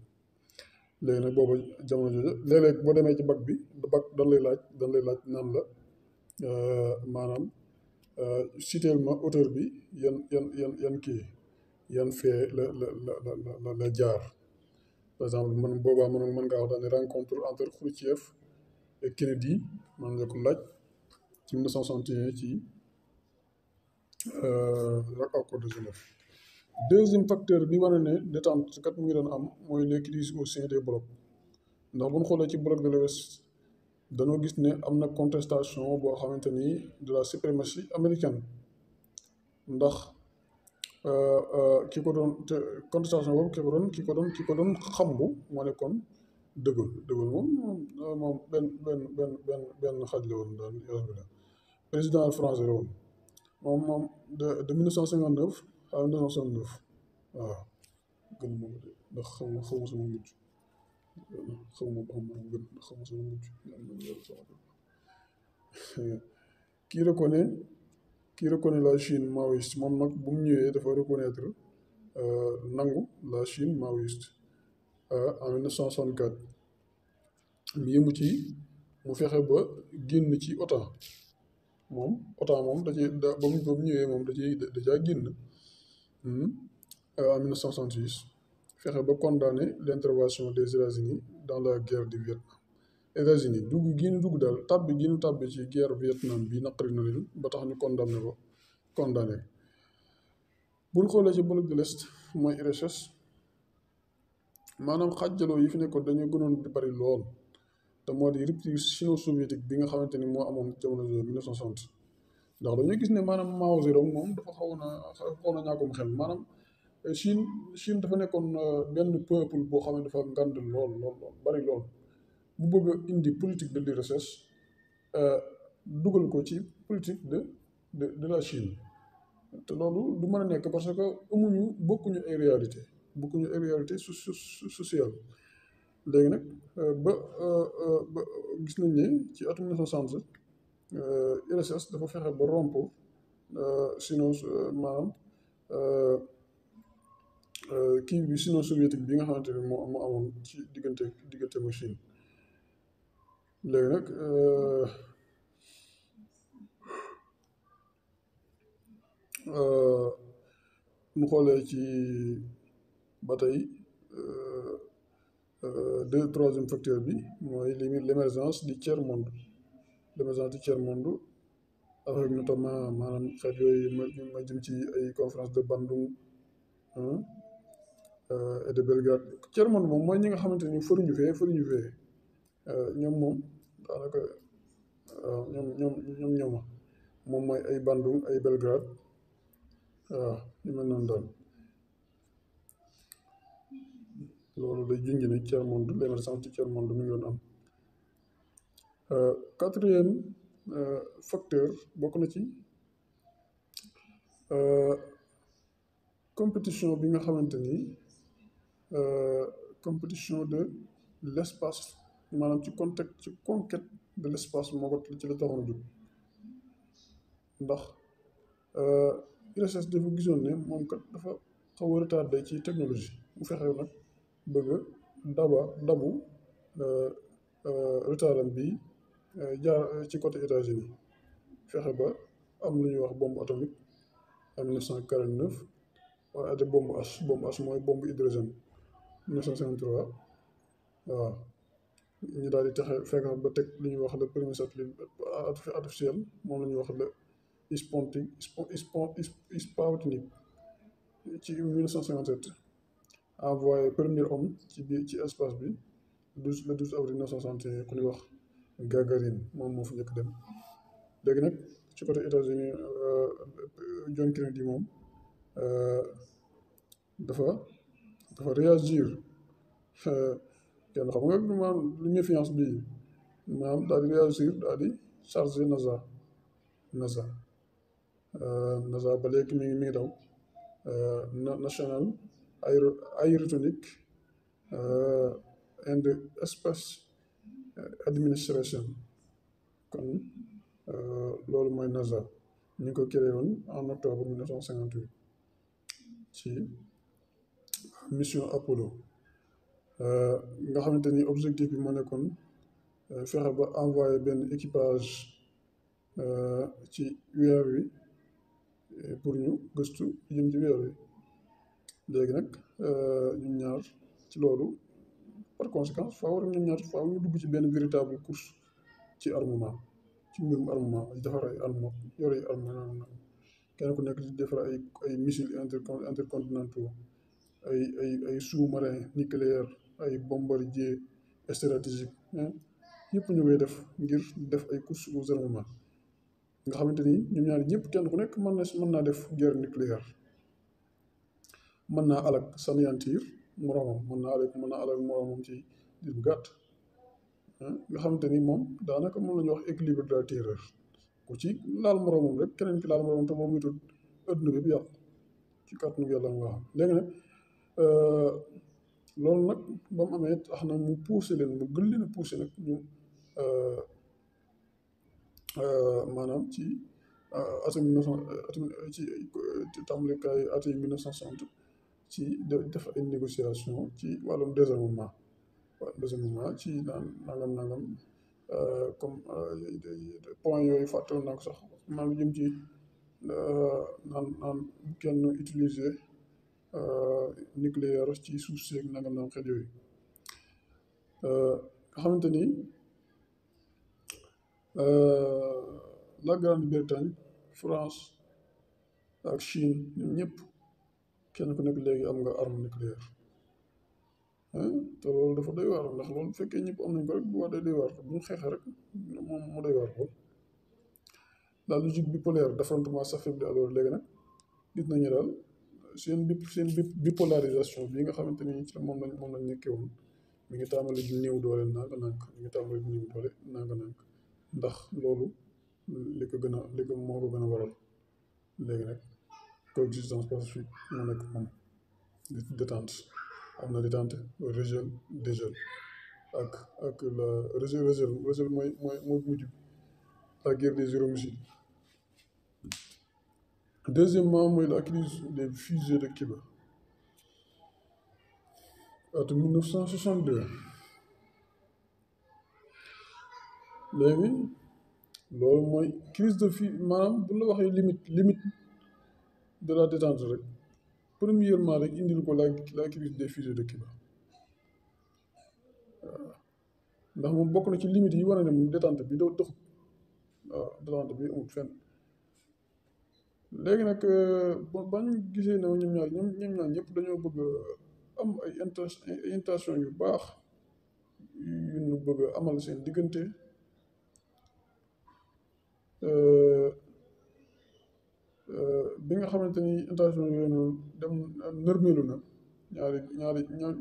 léegi nag boobu jamono jooju léeg-léeg boo demee ci bac dañ lay laaj naan la maanaam citeel ma auteur bi yan kii yan fee la jaar par exemple mën ngaa wax daal ne rencontre entre Khrouchtchev et Kennedy man nga ko laaj ci 1961 ci accord de Genève. Deuxième facteur bi wane ne détente kat mu ngi doon am mooy les crises au sein des blocs ndax bu ñu xoolee ci bloc de l'Ouest dañoo gis ne am na contestation boo xamante ni de la suprématie américaine ndax ki ko doon contestation boobu ki ko doon xambu moo nekkoon De Gaulle moom benn xaj la woon daal président français la woon moom de 1959 à 1969 waaw gën moom de ndax xaw ma sama mujj xaw ma ba xam moo gën xaw ma sama mujj qui reconnaît qui reconnaît la Chine maoïste moom nag bu mu ñëwee dafa reconnaître nangu la Chine maoïste en 1964 mu yëmu ci mu fexe ba génn ci OTAN moom da ci ba mu ñëwee moom da caa génn en 1966 fexe ba condamner l'intervention des États-Unis dans la guerre du Vietnam. États-Unis dugg gi ñu dugg daal tàbbi gi ñu tàbbi ci guerre Vietnam bi naqari na leen ba tax ñu condamné bu ñu xoolee ci bloc de l'Est mooy URSS maanaam xàjjaloo yi fi nekkoon dañoo gënoon di bari lool te moo di rupture sino-soviétique bi nga xamante ni moo amoon jamono jooju 1960 ndax dañoo gis ne maanaam Mao Zedong moom dafa xawoon na ñàkkum xel maanaam Chine dafa nekkoon benn peuple boo xam ne dafa ngand lool bari lool bu bëgg a indi politique de l'URSS dugal ko ci politique de la Chine te loolu du mën a nekk parce que bokkuñu ay réalité sociale léegi nag ba gis nañ ne ci atum 1960 URSS dafa fexe ba romp sinon maanaam kii bi sinon soviétique bi nga xamante ne moo amoon ci diggante mu Chine léegi nag ñu xoolee ci ba tey troisième facteur bi mooy l'émergence du tiers-monde avec notamment maanaam xeet yooyu ma jëm ci ay conférence de Bandung et de Belgrade tiers-monde moom mooy ñi nga xamante ni fëruñu fee ñoom moom daanaka ñooma moom mooy ay Bandung ay Belgrade waaw ñu mel noonu daal loolu day junj ne tiers-monde l'émergence du tiers-monde mi ngi doon am quatrième facteur bokk na ci compétition bi nga xamante ni compétition de l'espace maanaam ci conquête de l'espace moo ko ci la taxoon a jóg ndax URSS dafa gisoon ne moom kat dafa xaw a retardé ci technologie mu fexe nag bëgg dabu retardam bi jaar ci côté États-Unis fexe ba am lu ñuy wax bombe atomique en 1949 waaye de bombe H mooy bombe hydrogène 1953 waaw ñu daal di fexe ba teg li ñuy wax le premier satellite artificiel moom la ñuy wax le Sputnik ci 1957 envoyé premier homme ci espace bi le 12 avril 1961 ku ñuy wax Gagarine moom moo fa njëkk dem léegi nag ci côté États-Unis John Kennedy moom dafa réagir kenn xam nga maanaam lu méfiance bi maanaam daal di réagir daal di chargé NASA ba léegi mi ngi daw National Aeronautics and Space Administration kon loolu mooy NASA ñu ngi ko créé woon en octobre 1958 ci mission Apollo nga xamante ni objectif bi moo nekkoon fexe ba envoyé benn équipage ci weer wi pour ñu gëstu jëm ci weer wi léegi nag ñun ñaar ci loolu par conséquent faaw ñu dugg ci benn véritable course ci armement ci mbirum armement defar ay armes yore ay armes kenn ku nekk di defar ay missiles intercontinentaux ay sous-marins nucléaires ay bombardiers stratégiques ñëpp ñu koy def ngir def ay courses aux armements nga xamante ni ñoom ñaar ñëpp kenn ku nekk mën naa def guerre nucléaire mën naa alak s'anéantir moroomam mën naa alak moroomam ci diir bu gàtt nga xamante ni moom daanaka moom la ñuy wax équilibre de la terreur ku ci laal moroomam rek keneen ki laal moroomam te moom muy tudd adduna bi yàqu ci kàttanu yàlla nga xam léegi nag loolu nag ba mu amee tax na mu poussé leen mu gën leen a poussé nag ñu maanaam ci atum 1900 atum ci tàmbalikaay atum 1960 ci def ay négociation ci wàllum désarmement ci nangam comme point yooyu fàttewoon naa ko sax maa ngi jëm ci naan kenn utiliser nucléaire ci suuf seeg nangam xeet yooyu nga xamante ni la Grande-Bretagne France ak Chine ñoom ñëpp kenn ku nekk léegi am nga arme nucléaire te loolu dafa doy waar ndax loolu bu fekkee ñëpp am nañ ko rek bu wax day doy waar bu ñu xeexee rek moom mu doy waar lool. La logique bipolaire d'affrontement s'affaiblit alors léegi nag gis nañu daal seen bipolarisation bi nga xamante ni ci moom lañ nekkee woon mi ngi tàmbali di néew doole nànk-nànk mi ngi tàmbali di néew doole nànk-nànk ndax loolu moo ko gën a waral léegi nag coexistence pacifique moo nekk moom détente am na détente regel dégel ak la regel mooy mujj la guerre des euromissiles. Deuxièmement mooy la crise des fusées de Cuba atum 1962 léegi loolu mooy crise de maanaam bu la waxee limite de la détente rek premièrement rek indil ko la crise des fusées de Cuba waaw ndax moom bokk na ci limite yi war a ne moom détente bi doo doxut waaw détente bi amul fenn léegi nag ba ñu gisee ne ñoom ñaar ñëpp dañoo bëgg am ay intention yu baax yu ñu bëgg amal seen diggante bi nga xamante ni intention yooyu noonu dem nërmeelu na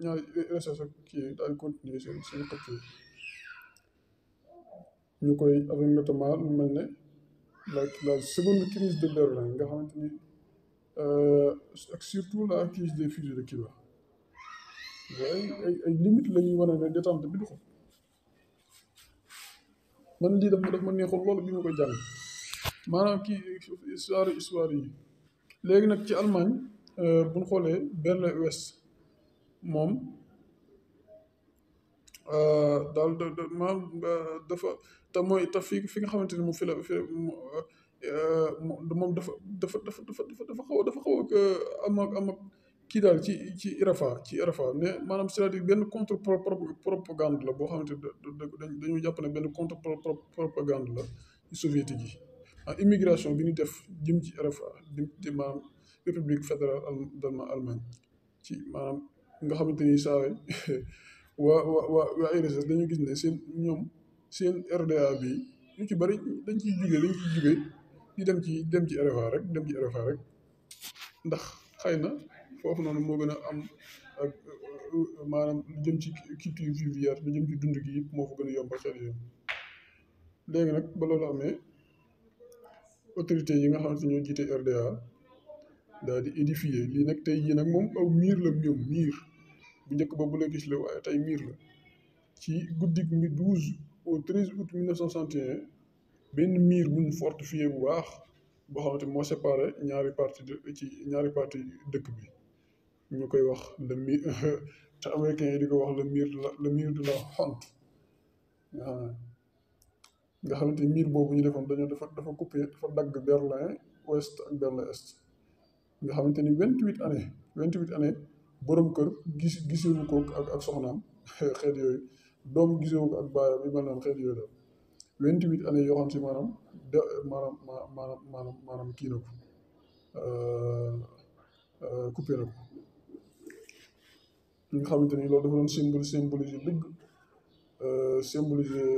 ñaari RSS ak kii daal continuer seen xëcc ñu koy avec notamment lu mel ne la seconde crise de Berlin nga xamante ni ak surtout la crise des fusées de Cuba ay limite la ñuy wane ne détente bi du ko man lii daf ma neexul loolu bi ma koy jàng maanaam kii histoire yi léegi nag ci Allemagne bu ñu xoolee Berlin Ouest moom daal maanaam dafa te mooy te fi nga xamante ni moom moom dafa xaw a am ak kii daal ci RFA mais maanaam c'est-à-dire benn contre propagande la boo xamante dañu jàpp ne benn contre propagande la soviétique yi immigration bi ñu def jëm ci RFA di maanaam république fédérale d'Allemagne ci maanaam nga xamante ni saa waa RSS dañu gis ne seen RDA bi ñu ci bari dañ ciy jugee di dem ci RFA rek ndax xëy na foofu noonu moo gën a am ak maanaam lu jëm ci culture vivrière lu jëm ci dund gi yëpp moo fa gën a yomb xel yooyu léegi nag ba loolu amee autorité yi nga xamante ñoo jiite RDA daal di édifier lii nag tey jii nag moom aw miir la ñoom miir bu njëkk ba bu la gis la waaye tey miir la ci guddik 12 au 13 août 1961 benn miir buñ fortifié bu baax boo xamante moo séparé ñaari parti dëkk bi ñu koy wax le mur te américains yi di ko wax le mur de la honte nga xamante ni miir boobu ñu defoon dafa coupé dafa dagg Berlin ouest ak Berlin est nga xamante ni 28 années borom kër gisewu ko ak soxnaam xeet yooyu doom gisewu ko ak baayam yi mel noonu xeet yooyu daal 28 années yoo xam si maanaam kii na ko coupé na ko nga xamante ni loolu dafa doon symboliser dëgg symboliser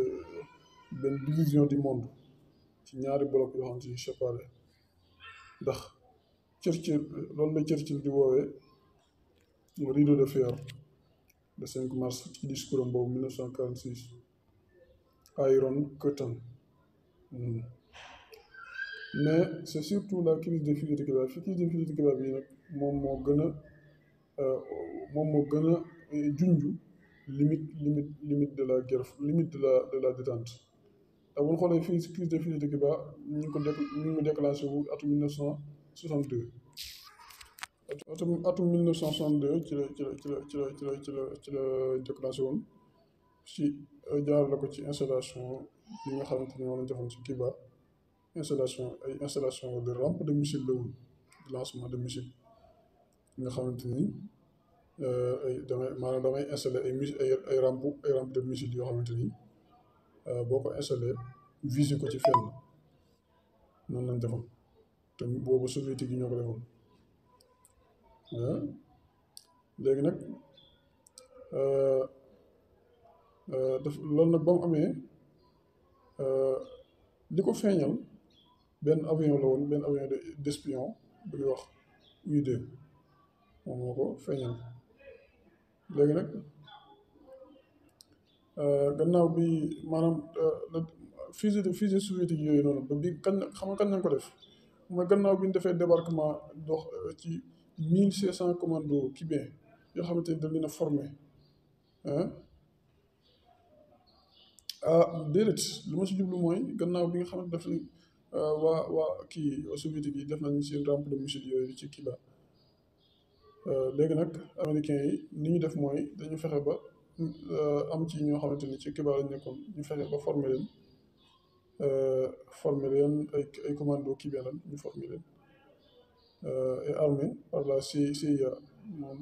benn division du monde ci ñaari bloc yoo xam si séparé ndax loolu la Churchill di woowee rideau de fer le 5 mars ci discours am boobu 1946 Iron Curtain mais c'est surtout la crise des fusées de Cuba bi nag moom moo gën a junju limite de la guerre, limite de la détente. te bu ñu xoolee fii si crise de Cuba ñu ngi déclenché wu atum 1962. atum 1962 ci la déclenché woon ci jaarale ko ci installation yi nga xamante ni moom lañ defoon ci Cuba. installation de rampe de missile la woon, lancement de missile nga xamante ni damay installé ay rampe de missile yoo xamante ni boo ko installé visé ko ci fenn noonu lañ defoon te boobu soviétique yi ñoo ko defoon. léegi nag loolu nag ba mu amee li ko feeñal benn avion la woon, benn avion d'espion bu ñuy wax U-2 moom moo ko feeñal. léegi nag gannaaw bi maanaam fusée soviétique yooyu noonu ba bi kañ lañ ko def mooy gannaaw bi ñu defee débarquement dox ci 1500 commandos cubains yoo xamante ni dañ leen a formé déedéet lu ma si jublu mooy gannaaw bi nga xamante def waa soviétique yi def nañ seen rampe de missile yooyu ci Cuba. léegi nag américains yi ni ñu def mooy dañu fexe ba am ci ñoo xamante ni ci Cuba lañ nekkoon ñu fexe ba former leen ay commando cubain lan ñu former leen et armé par la CIA moom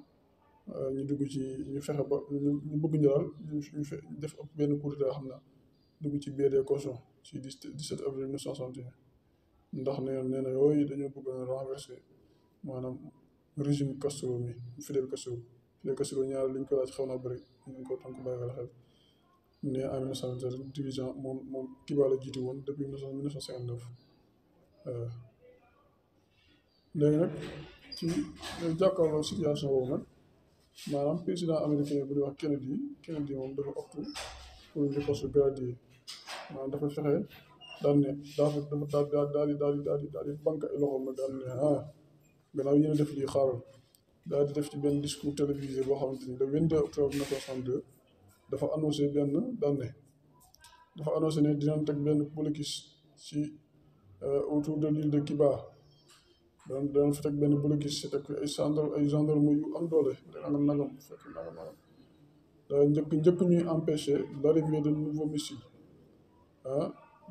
ñu dugg ci ñu fexe ba ñu bëgg njëral ñu def benn coup d'état xam na dugg ci biir des cautions ci 17 avril 1961 ndax nee na yooyu dañoo bëgg a renverser maanaam régime Castro mi Fidel Castro ñaar liñ ko laaj xaw naa bëri ñu ko tànk bàyyi xel ne en 1973 dirigeant moom Cuba la jiitu woon depuis 1959. léegi nag ci jàkkaarloo situation boobu nag maanaam président américain bu ñuy wax Kennedy moom dafa opté pour ñu poste gradué maanaam dafa fexe daal ne daal di banque ay loxoom nag daal ne gannaaw yéen a def lii xaaral daal di def ci benn discours télévisé boo xamante ni le 22 octobre 1962 dafa annoncé ne dinañ teg benn blocus ci autour de l'île de Cuba danañ fa teg benn blocus ci teg ay gendarme yu am doole nangam fekk nangam njëkk ñuy empêcher l'arrivée de nouveaux missiles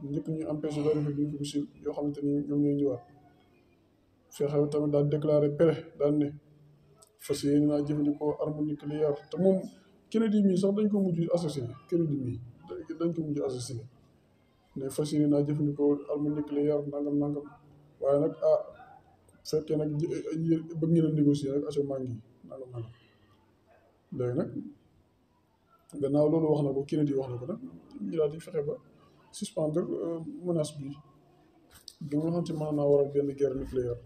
njëkk ñuy empêcher l'arrivée de nouveaux missiles yoo xamante ni ñoom ñooy ñëwaat. fexe tamit daal déclaré prêt daal ne fas yéene naa jëfandikoo arme nucléaire te moom Kennedy mii sax dañ ko mujj assassiné ne fas yéene naa jëfandikoo arme nucléaire nangam waaye nag fekkee nag bëgg ngeen a négocier rek maa ngi nangam léegi nag gannaaw loolu wax na ko Kennedy wax na ko nag ñu daal di fexe ba suspendre menace bi nga xam te mën naa waral benn guerre nucléaire.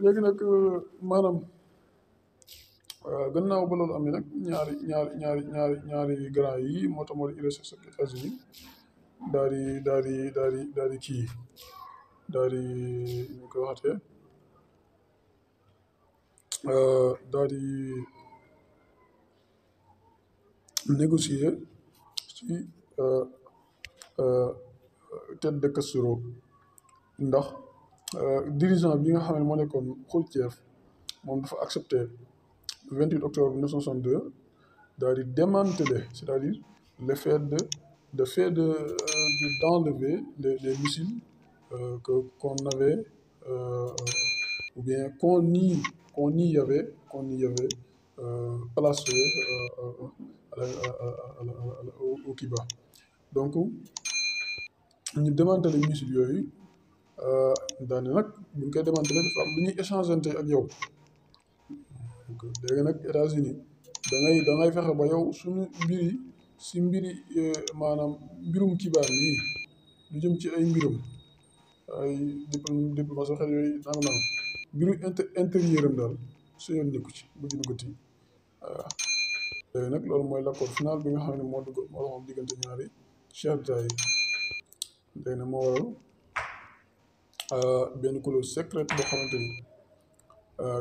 léegi nag maanaam gannaaw ba loolu amee nag ñaari grand yi moo tax moo di URSS ak États-Unis daal di kii ñu koy waxatee daal di négocier ci tête de Castro ndax dirigeant bi nga xam ne moo nekkoon Khrouchtchev moom dafa accepté le 28 octobre 1962 daal di démanteler c'est-à-dire le fait d'enlever les missiles qu'on avait ou bien qu'on y avait placé au Cuba. donc ñu démanteler missiles yooyu daane nag bu ñu koy démanteler dafa am lu ñuy échangeante ak yow léegi nag États-Unis da ngay fexe ba yow suñu mbiri maanaam mbirum Cuba mii lu jëm ci ay mbiram ay diplomatie xel yooyu nangam mbiru intérieur am daal su yoon nekku ci bu ci duggati léegi nag loolu mooy l'accord final bi nga xam ne moo doxoon diggante ñaari chef d'État yi léegi nag moo waral benn clause secrète boo xamante ni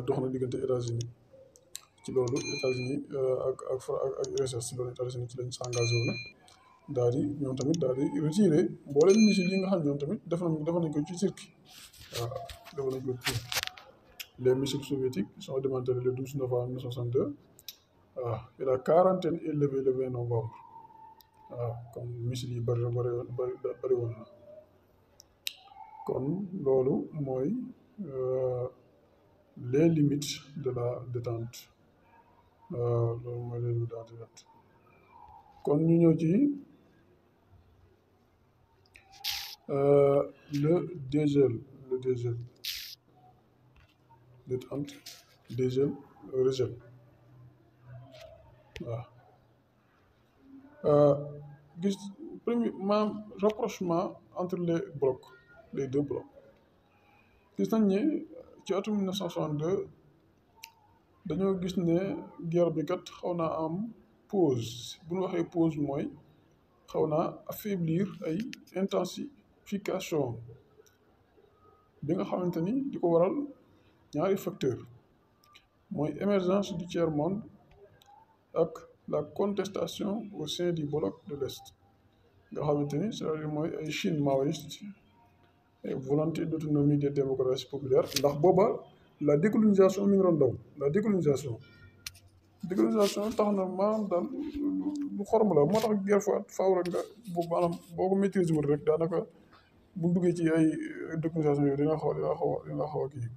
dox na diggante États-Unis ci loolu États-Unis ak URSS ci loolu États-Unis ci lañ s'engagé wu na daal di ñoom tamit daal di retiré mboolem missiles yi nga xam ne ñoom tamit def nañ ko ci cirque waaw def nañ ko ci les missiles soviétiques sont démantelés le 12 novembre 1962 waaw et la quarantaine est levée le 20 novembre waaw comme missiles yi bëri woon na kon loolu mooy les limites de la détente loolu mooy les limites de la détente kon ñu ñëw ci le dégel détente dégel regel waaw gis premier maanaam rapprochement entre les deux blocs gis nañ ne ci atum 1962 dañoo gis ne guerre bi kat xaw naa am pause bu ñu waxee pause mooy xaw naa affaiblir ay intensification bi nga xamante ni di ko waral ñaari facteur mooy émergence du tiers monde ak la contestation au sein du bloc de l'Est nga xamante ni c'est-à-dire mooy ay Chine maoïste et volonté d'autonomie des démocraties populaires ndax booba la décolonisation mi ngi doon daw la décolonisation tax na maanaam daal lu xorom la moo tax guerre faaw rek nga maanaam boo ko maîtriser wul rek daanaka bu duggee ci ay décolonisation yooyu dina xaw a kii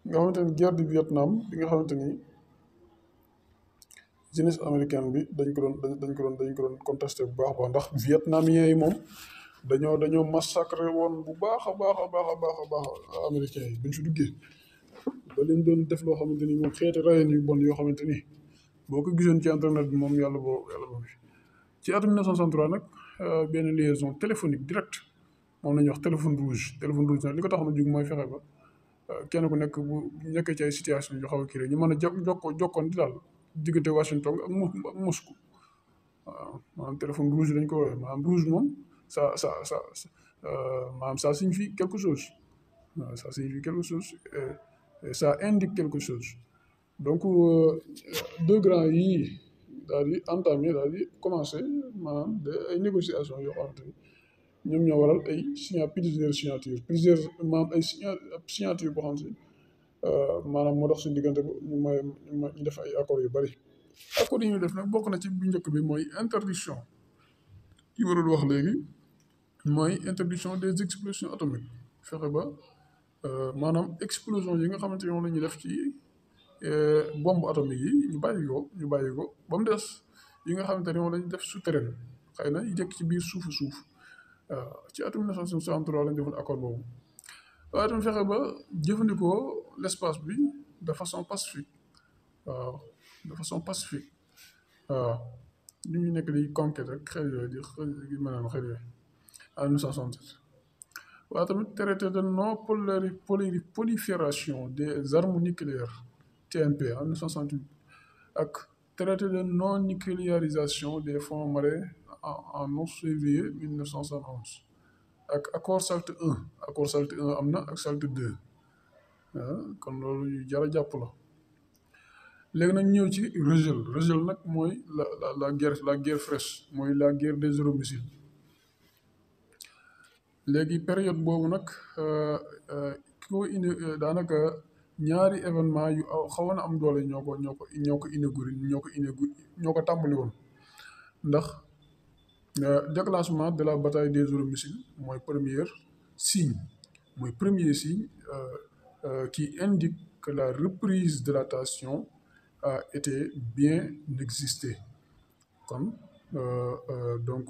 nga xamante ni guerre du Vietnam bi nga xamante ni jeunesse américaine bi dañ ko doon contesté bu baax ndax vietnamiens yi moom dañoo massacré woon bu baax a baax américains yi buñ si duggee ba leen doon def loo xamante ni moom xeeti rayen yu bon yoo xamante ni boo ko gisoon ci internet bi moom yàlla boo ci atum 1963 nag benn liaison téléphonique direct moom la ñuy wax téléphone rouge nag li ko tax na jug mooy fexe ba kenn ku nekk bu nekkee ci ay situation yu xaw a kii rek ñu mën a jokkoon di daal diggante Washington ak Moscou waaw maanaam téléphone rouge dañ ko woowee maanaam rouge moom maanaam ça signifie quelque chose waaw ça signifie quelque chose et ça indique quelque chose donc deux grands yii daal di entamer daal di commencer maanaam ay négociations yoo xamante ni ñoom ñoo waral ay plusieurs maanaam ay signature boo xam si maanaam moo dox suñu diggante ñu def ay accords yu bari accords yi ñu def nag bokk na ci bu njëkk bi mooy interdiction yi warul wax léegi mooy interdiction des explosions atomiques fexe ba maanaam explosion yi nga xamante ne moom la ñuy def ci bombe atomique yi ñu bàyyi ko ba mu des yi nga xamante ne moom la ñuy def souterrain xëy na yi jëkk ci biir suuf ci atum 1963 lañ defoon accord boobu waaye itam fexe ba jëfandikoo l'espace bi de façon pacifique waaw ñu ngi nekk di conquête rek xel yooyu di maanaam xel yooyu en 1967 waaye tamit traité de non prolifération des armes nucléaires TNP en 1968 ak traité de non nucléarisation des fonds marins en 11 février 1971 ak accord SALT 1 am na ak SALT 2 kon loolu yu jar a jàpp la léegi nag ñëw ci regel nag mooy la guerre fraîche mooy la guerre des euromissiles léegi période boobu nag ki ko indi daanaka ñaari événement yu xawoon a am doole ñoo ko tàmbali woon ndax déclenchement de la bataille des euromissiles mooy premier signe qui indique que la reprise de la tension a été bien existée kon donc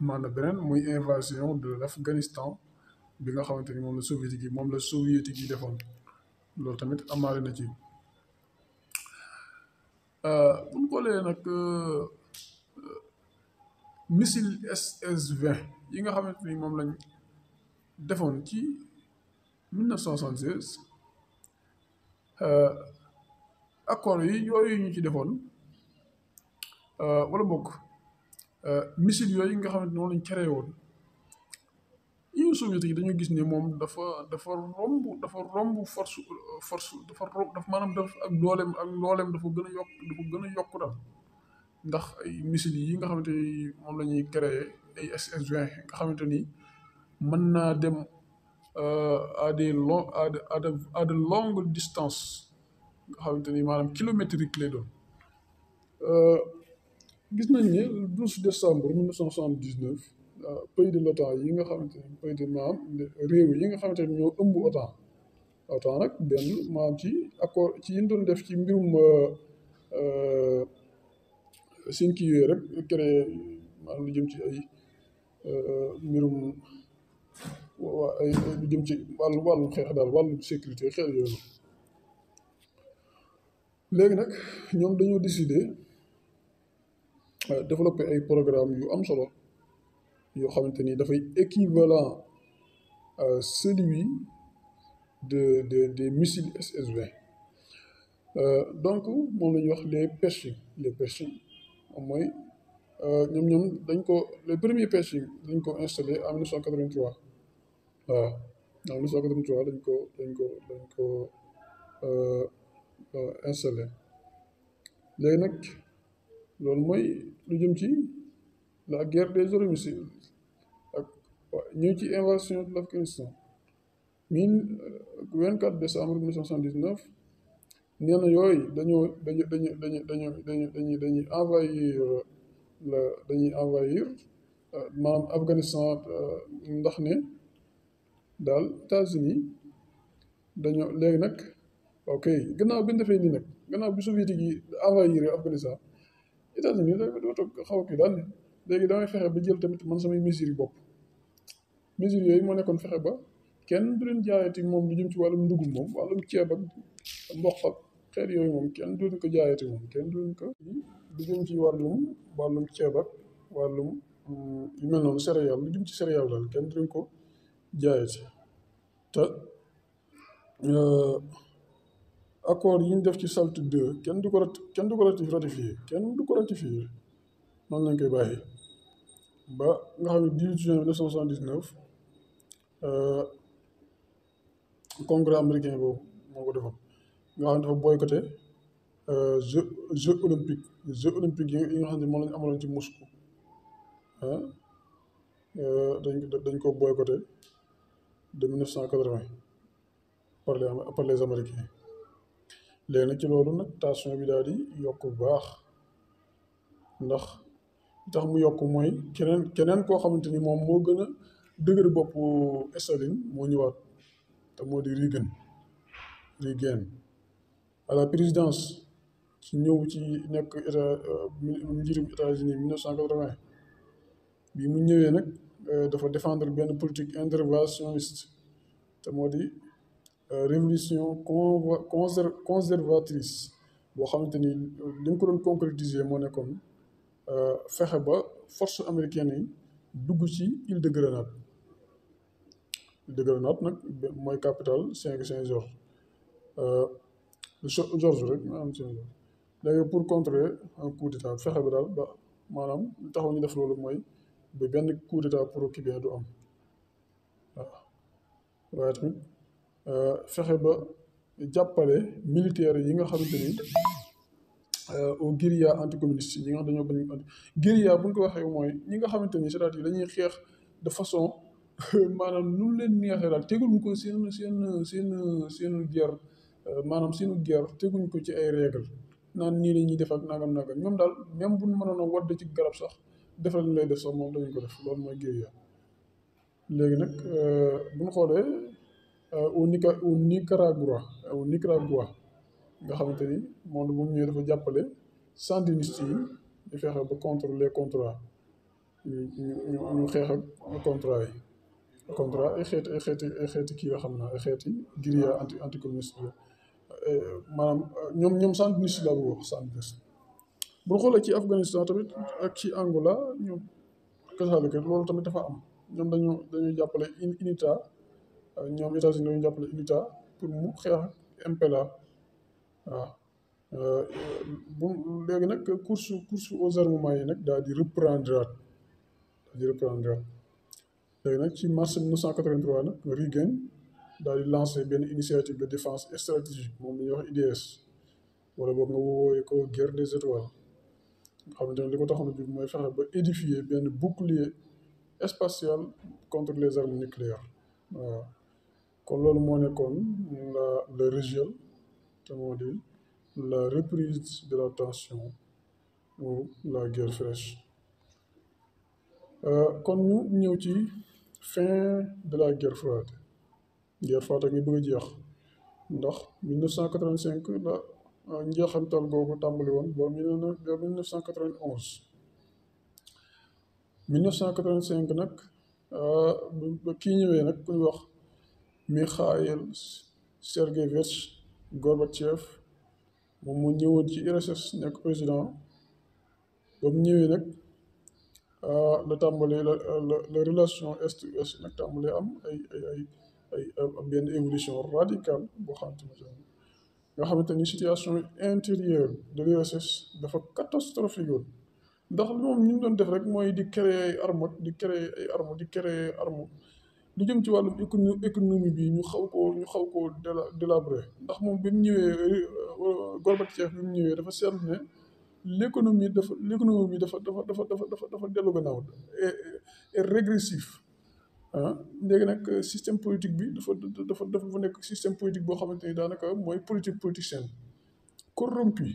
maanaam beneen muy invasion de l'Afghanistan bi nga xamante ni moom la soviétique yi defoon loolu tamit amaale na ci bu ñu xoolee nag missile SS-20 yi nga xamante ni moom lañ defoon ci 1976 accords yooyu ñu ci defoon wala bokk missile yooyu nga xamante ni moom lañ créé woon Union soviétique yi dañoo gis ne moom dafa romb force dafa maanaam dafa ak dooleem dafa gën a yokk daal ndax ay missiles yi nga xamante ni moom la ñuy créer ay SS-20 nga xamante ni mën naa dem à des long à de longues distances nga xamante ni maanaam kilométrique lay doon. Gis nañ ne le 12 décembre 1979 pays de l'OTAN yi nga xamante ni pays de maanaam réew yi nga xamante ni ñoo ëmb OTAN nag benn maanaam ci accord ci yi ñu doon def ci mbirum seen kii yooyu rek créé maanaam lu jëm ci ay mbirum ay lu jëm ci wàllum xeex daal wàllum sécurité xeex yooyu léegi nag ñoom dañoo décider développer ay programme yu am solo yoo xamante ni dafay équivalent à celui des missiles SS-20 donc moom la ñuy wax les Pershing mooy ñoom dañ ko les premiers Pershing dañ ko installé en 1983 waaw en 1983 dañ ko installé léegi nag loolu mooy lu jëm ci la guerre des euromissiles ak ñëw ci invasion de l'Afghanistan 24 décembre 1979 nee na yooyu dañuy envahir maanaam Afghanistan ndax ne daal États-Unis dañoo léegi nag ok gannaaw bi ñu defee nii nag gannaaw bi soviétique yi envahir Afghanistan États-Unis doo toog xaw a kii daal ne léegi damay fexe ba jël tamit man samay mesures yi bopp mesures yooyu moo nekkoon fexe ba kenn du leen jaayati moom lu jëm ci wàllum ndugum moom wàllum ceeb ak mboq ak xeet yooyu moom kenn du leen ko jaayati moom kenn du leen ko lu jëm ci wàllum ceeb ak wàllum yu mel noonu céréales lu jëm ci céréales daal kenn du leen ko jaayati te accord yi ñu def ci SALT 2 kenn du ko ratifié noonu lañ koy bàyyi ba nga xam ne 18 juin 1979 congrès américain boobu moo ko defoon nga xam ne dafa boycotté jeux olympiques yi nga xam ne moom lañu amaloon ci Moscou dañ ko boycotté de 1980 par les Américains léegi nag ci loolu nag tension bi daal di yokk bu baax ndax li tax mu yokk mooy keneen koo xamante ni moom moo gën a dëgër bopp Staline moo ñëwaat te moo di Reagan à la présidence ci ñëw ci nekk njiitum États-Unis 1980 bi mu ñëwee nag dafa défendre benn politique interventionniste te moo di révolution conservatrice boo xamante ni li nga ko doon concrétiser moo nekkoon fexe ba force américaine yi dugg ci île de Grenade nag mooy capitale Saint-Georges rek maanaam Saint-Georges léegi pour contrer un coup d'état fexe ba daal ba maanaam li taxaw ñu def loolu mooy ba benn coup d'état pour kii du am waaw waaye tamit fexe ba jàppale militaires yi nga xamante ni au guérilla anticommuniste yi nga xam dañoo bañ guérilla bu ñu ko waxee mooy ñi nga xamante ni c'est-à-dire dañuy xeex de façon maanaam nu leen neexee daal teguñ ko seen guerre maanaam seenu guerre teguñ ko ci ay règles naan nii la ñuy def ak nangam ñoom daal même bu ñu mënoon a wadd ci garab sax defal ñu lay def sax moom dañu ko def loolu mooy guérilla léegi nag bu ñu xoolee au Nicaragua nga xamante ni moom bu mu ñëwee dafa jàppale sandiniste yi ñu fexe ba contre les contrats ñu xeex ak contrat yi ay xeeti kii yoo xam ne ay xeeti guérilla anticommuniste la maanaam ñoom sandiniste laa bëgg wax sandiniste bu ñu xoolee ci Afghanistan tamit ak ci Angola ñoom kasaalika loolu tamit dafa am ñoom dañuy jàppale UNITA ñoom États-Unis dañuy jàppale UNITA pour mu xeex ak MPLA waaw léegi nag course aux armements yi nag daal di reprendre léegi nag ci mars 1983 nag Reagan daal di lancé benn initiative de défense stratégique moom la ñuy wax IDS wala boog nga woowee ko guerre des étoiles nga xamante ne li ko taxoon a jóg mooy fexe ba édifier benn bouclier spatial contre les armes nucléaires waaw kon loolu moo nekkoon le régime te moo di la reprise de la tension ou la guerre fraîche kon ñu ñëw ci fin de la guerre froide a ngi bëgg a jeex ndax 1985 la njeexantal googu tàmbali woon ba 1991 1985 nag ba kii ñëwee nag ku ñu wax Mikhaïl Sergeyevich Gorbatchev moom mu ñëwoon ci URSS nekk président ba mu ñëwee nag la tàmbalee la relation est-ouest nag tàmbalee am ay benn évolution radicale boo xamante ni situation intérieure de l'URSS dafa catastrophique woon ndax moom ñu doon def rek mooy di créer ay armes di créer armes lu jëm ci wàllum économie bi ñu xaw koo délabrer ndax moom bi mu ñëwee Gorbatchev bi mu ñëwee dafa seetlu ne l'économie bi dafa dellu gannaaw et régressif léegi nag système politique bi dafa nekk système politique boo xamante ni daanaka mooy politique politicienne corrompu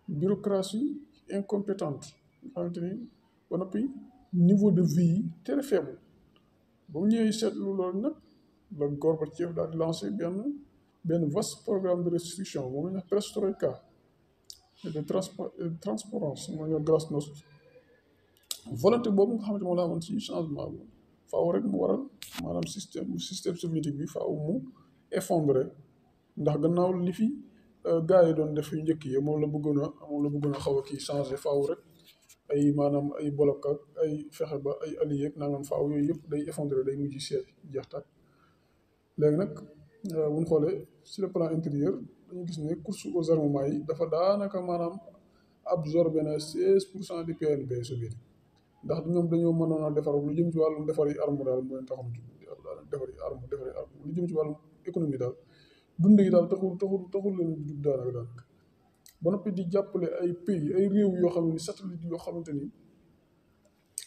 bureaucratie incompétente nga xamante ni ba noppi niveau de vie très faible ba mu ñëwee seetlu loolu nag la Gorbatchev daal di lancé benn vaste programme de restriction moom la ñuy wax perestroïka de transparence mooy ñoo glasnost volonté boobu nga xamante moom laa amoon ci changement bi faaw rek mu waral maanaam système soviétique bi faaw mu effondré ndax gannaaw li fi gars yi doon def yu njëkk yi moom la bëggoon a xaw a kii changé faaw rek ay maanaam ay bloc ak ay fexe ba ay alliés ak nangam faaw yooyu yëpp day effondré day mujj jeex tàkk léegi nag bu ñu xoolee sur le plan intérieur dañu gis ne course aux armements yi dafa daanaka maanaam absorbé na 16% du PNB soviétique ndax ñoom dañoo mënoon a defar lu jëm ci wàllum defari arme daal mooy taxam defari arme lu jëm ci wàllum économie daal dund yi daal taxul leen jug daanaka ba noppi di jàppale ay pays ay réew yoo xam ne satellite yoo xamante ni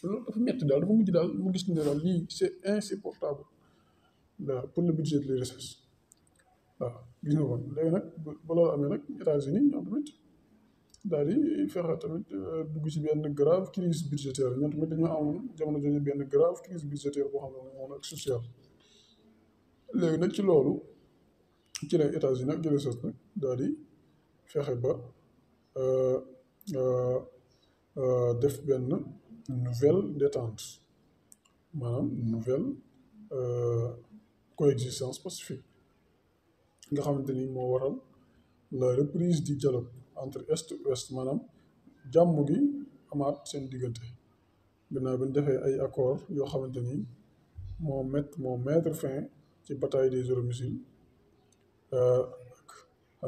loolu dafa metti daal dafa mujj daal mu gis ne daal lii c'est insupportable waaw pour le budget de l'URSS waaw gis nga kon léegi nag ba loolu amee nag États-Unis ñoom tamit daal di fexe tamit dugg ci benn grave crise budgétaire ñoom tamit dañoo amoon jamono jooju benn grave crise budgétaire boo xam ne moom ak social léegi nag ci loolu ci la États-Unis ak URSS nag daal di fexe ba def benn nouvelle détente maanaam nouvelle coexistence pacifique nga xamante ni moo waral la reprise du dialogue entre est et ouest maanaam jàmm gi amaat seen diggante gannaaw bi ñu defee ay accords yoo xamante ni moo mettre fin ci bataille des euromissiles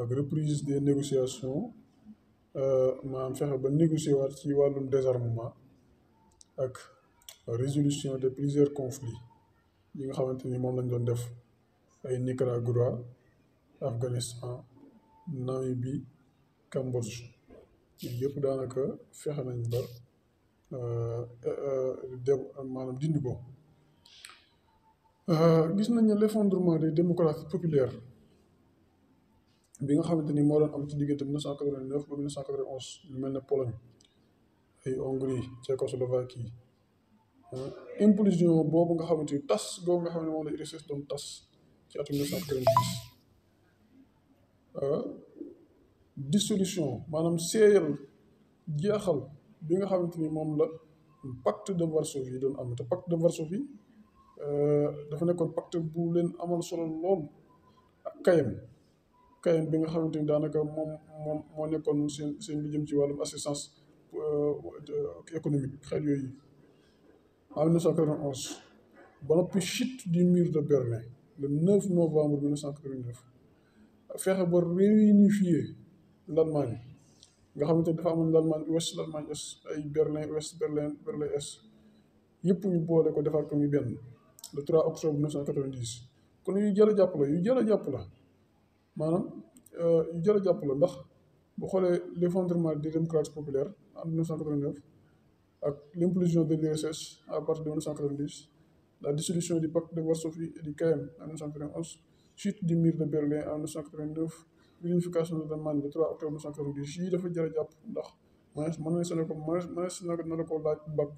ak reprise des négociations maanaam fexe ba négocier waat ci wàllum désarmement ak résolution de plusieurs conflits yi nga xamante ni moom lañ doon def ay Nicaragua Afghanistan Namibie Cambodge yooyu yëpp daanaka fexe nañ ba maanaam dindi ko gis nañ ne l'effondrement des démocraties populaires bi nga xamante ni moo doon am ci diggante 1989 ba 1991 lu mel ne Pologne ay Hongrie Tchécoslovaquie implosion boobu nga xamante ni tas boobu nga xam ne moom la URSS doon tas ci atum 1990 dissolution maanaam seeyal jeexal bi nga xamante ni moom la pacte de Varsovie doon am te pacte de Varsovie dafa nekkoon pacte bu leen amal solo lool ak kayam bi nga xamante ni daanaka moo nekkoon seen lu jëm ci wàllum assistance économique xeet yooyu en 1991 ba noppi chute du mur de Berlin le 9 novembre 1989 fexe ba réunifier l'Allemagne nga xamante ni dafa amoon l'Allemagne ouest l'Allemagne est ay Berlin ouest Berlin Est yëpp ñu boole ko defar ko muy benn le 3 octobre 1990 kon yu jar a jàpp la yu jar a jàpp la maanaam yu jar a jàpp la ndax bu xoolee l'effondrement des démocraties populaires en 1989 ak l'implosion de l'URSS à partir de 1990, la dissolution du pacte de Varsovie et du CAM en 1991, chute du mur de Berlin en 1989, l'unification de l'Allemagne le 3 octobre 1990 yii dafa jar a jàpp ndax mënees na ko laaj bac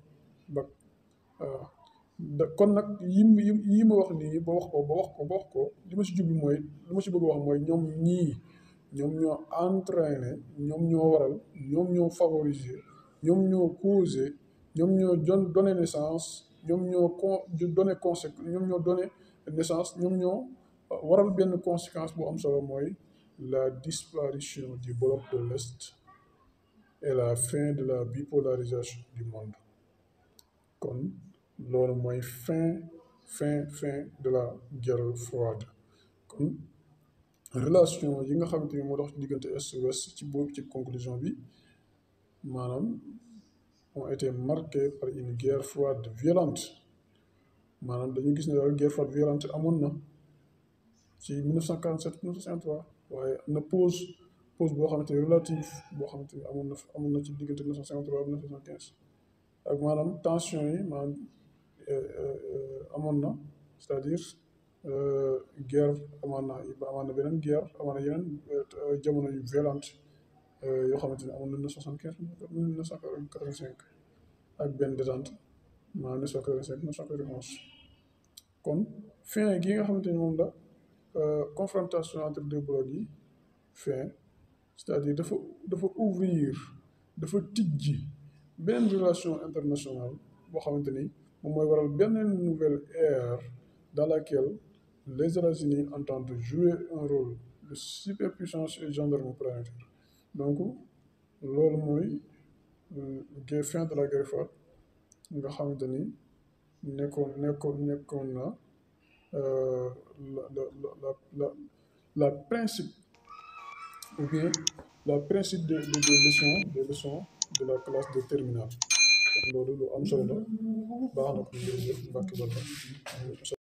waaw kon nag yi ma wax nii ba wax ko li ma si jublu mooy li ma si bëgg wax mooy ñoom ñoo entraîné ñoom ñoo waral ñoom ñoo favoriser ñoom ñoo causé ñoom ñoo donné naissance ñoom ñoo donné naissance ñoom ñoo waral benn conséquence bu am solo mooy la disparition du bloc de l'Est et la fin de la bipolarisation du monde kon loolu mooy fin de la guerre froide kon relation yi nga xamante ni moo dox ci diggante est ouest ci boobu ci conclusion bi maanaam ont été marqués par une guerre froide violente maanaam dañu gis ne daal guerre froide violente amoon na ci 1947 1953 waaye am na pause boo xamante ni relative boo xamante ni amoon na ci diggante 1953 1975 ak maanaam tension yi maanaam amoon na c'est-à-dire guerre amoon na beneen guerre amoon na yeneen jamono yu violente yoo xamante ni amoon na 1975 1985 ak benn détente maanaam 1985 1991 kon fin gi nga xamante ni moom la confrontation entre deux blocs yi fin c'est-à-dire dafa ouvrir dafa tijji benn relation internationale boo xamante ni moom mooy waral benn nouvelle ère dans laquelle les États-Unis entendent jouer un rôle de superpuissance et gendarme planétaire donc loolu mooy fin de la guerre froide nga xamante ni nekkoon na la principe ou bien la principe des leçons de la classe de terminale kon loolu lu am solo la baax na ko jërëjëf Mbacke Balla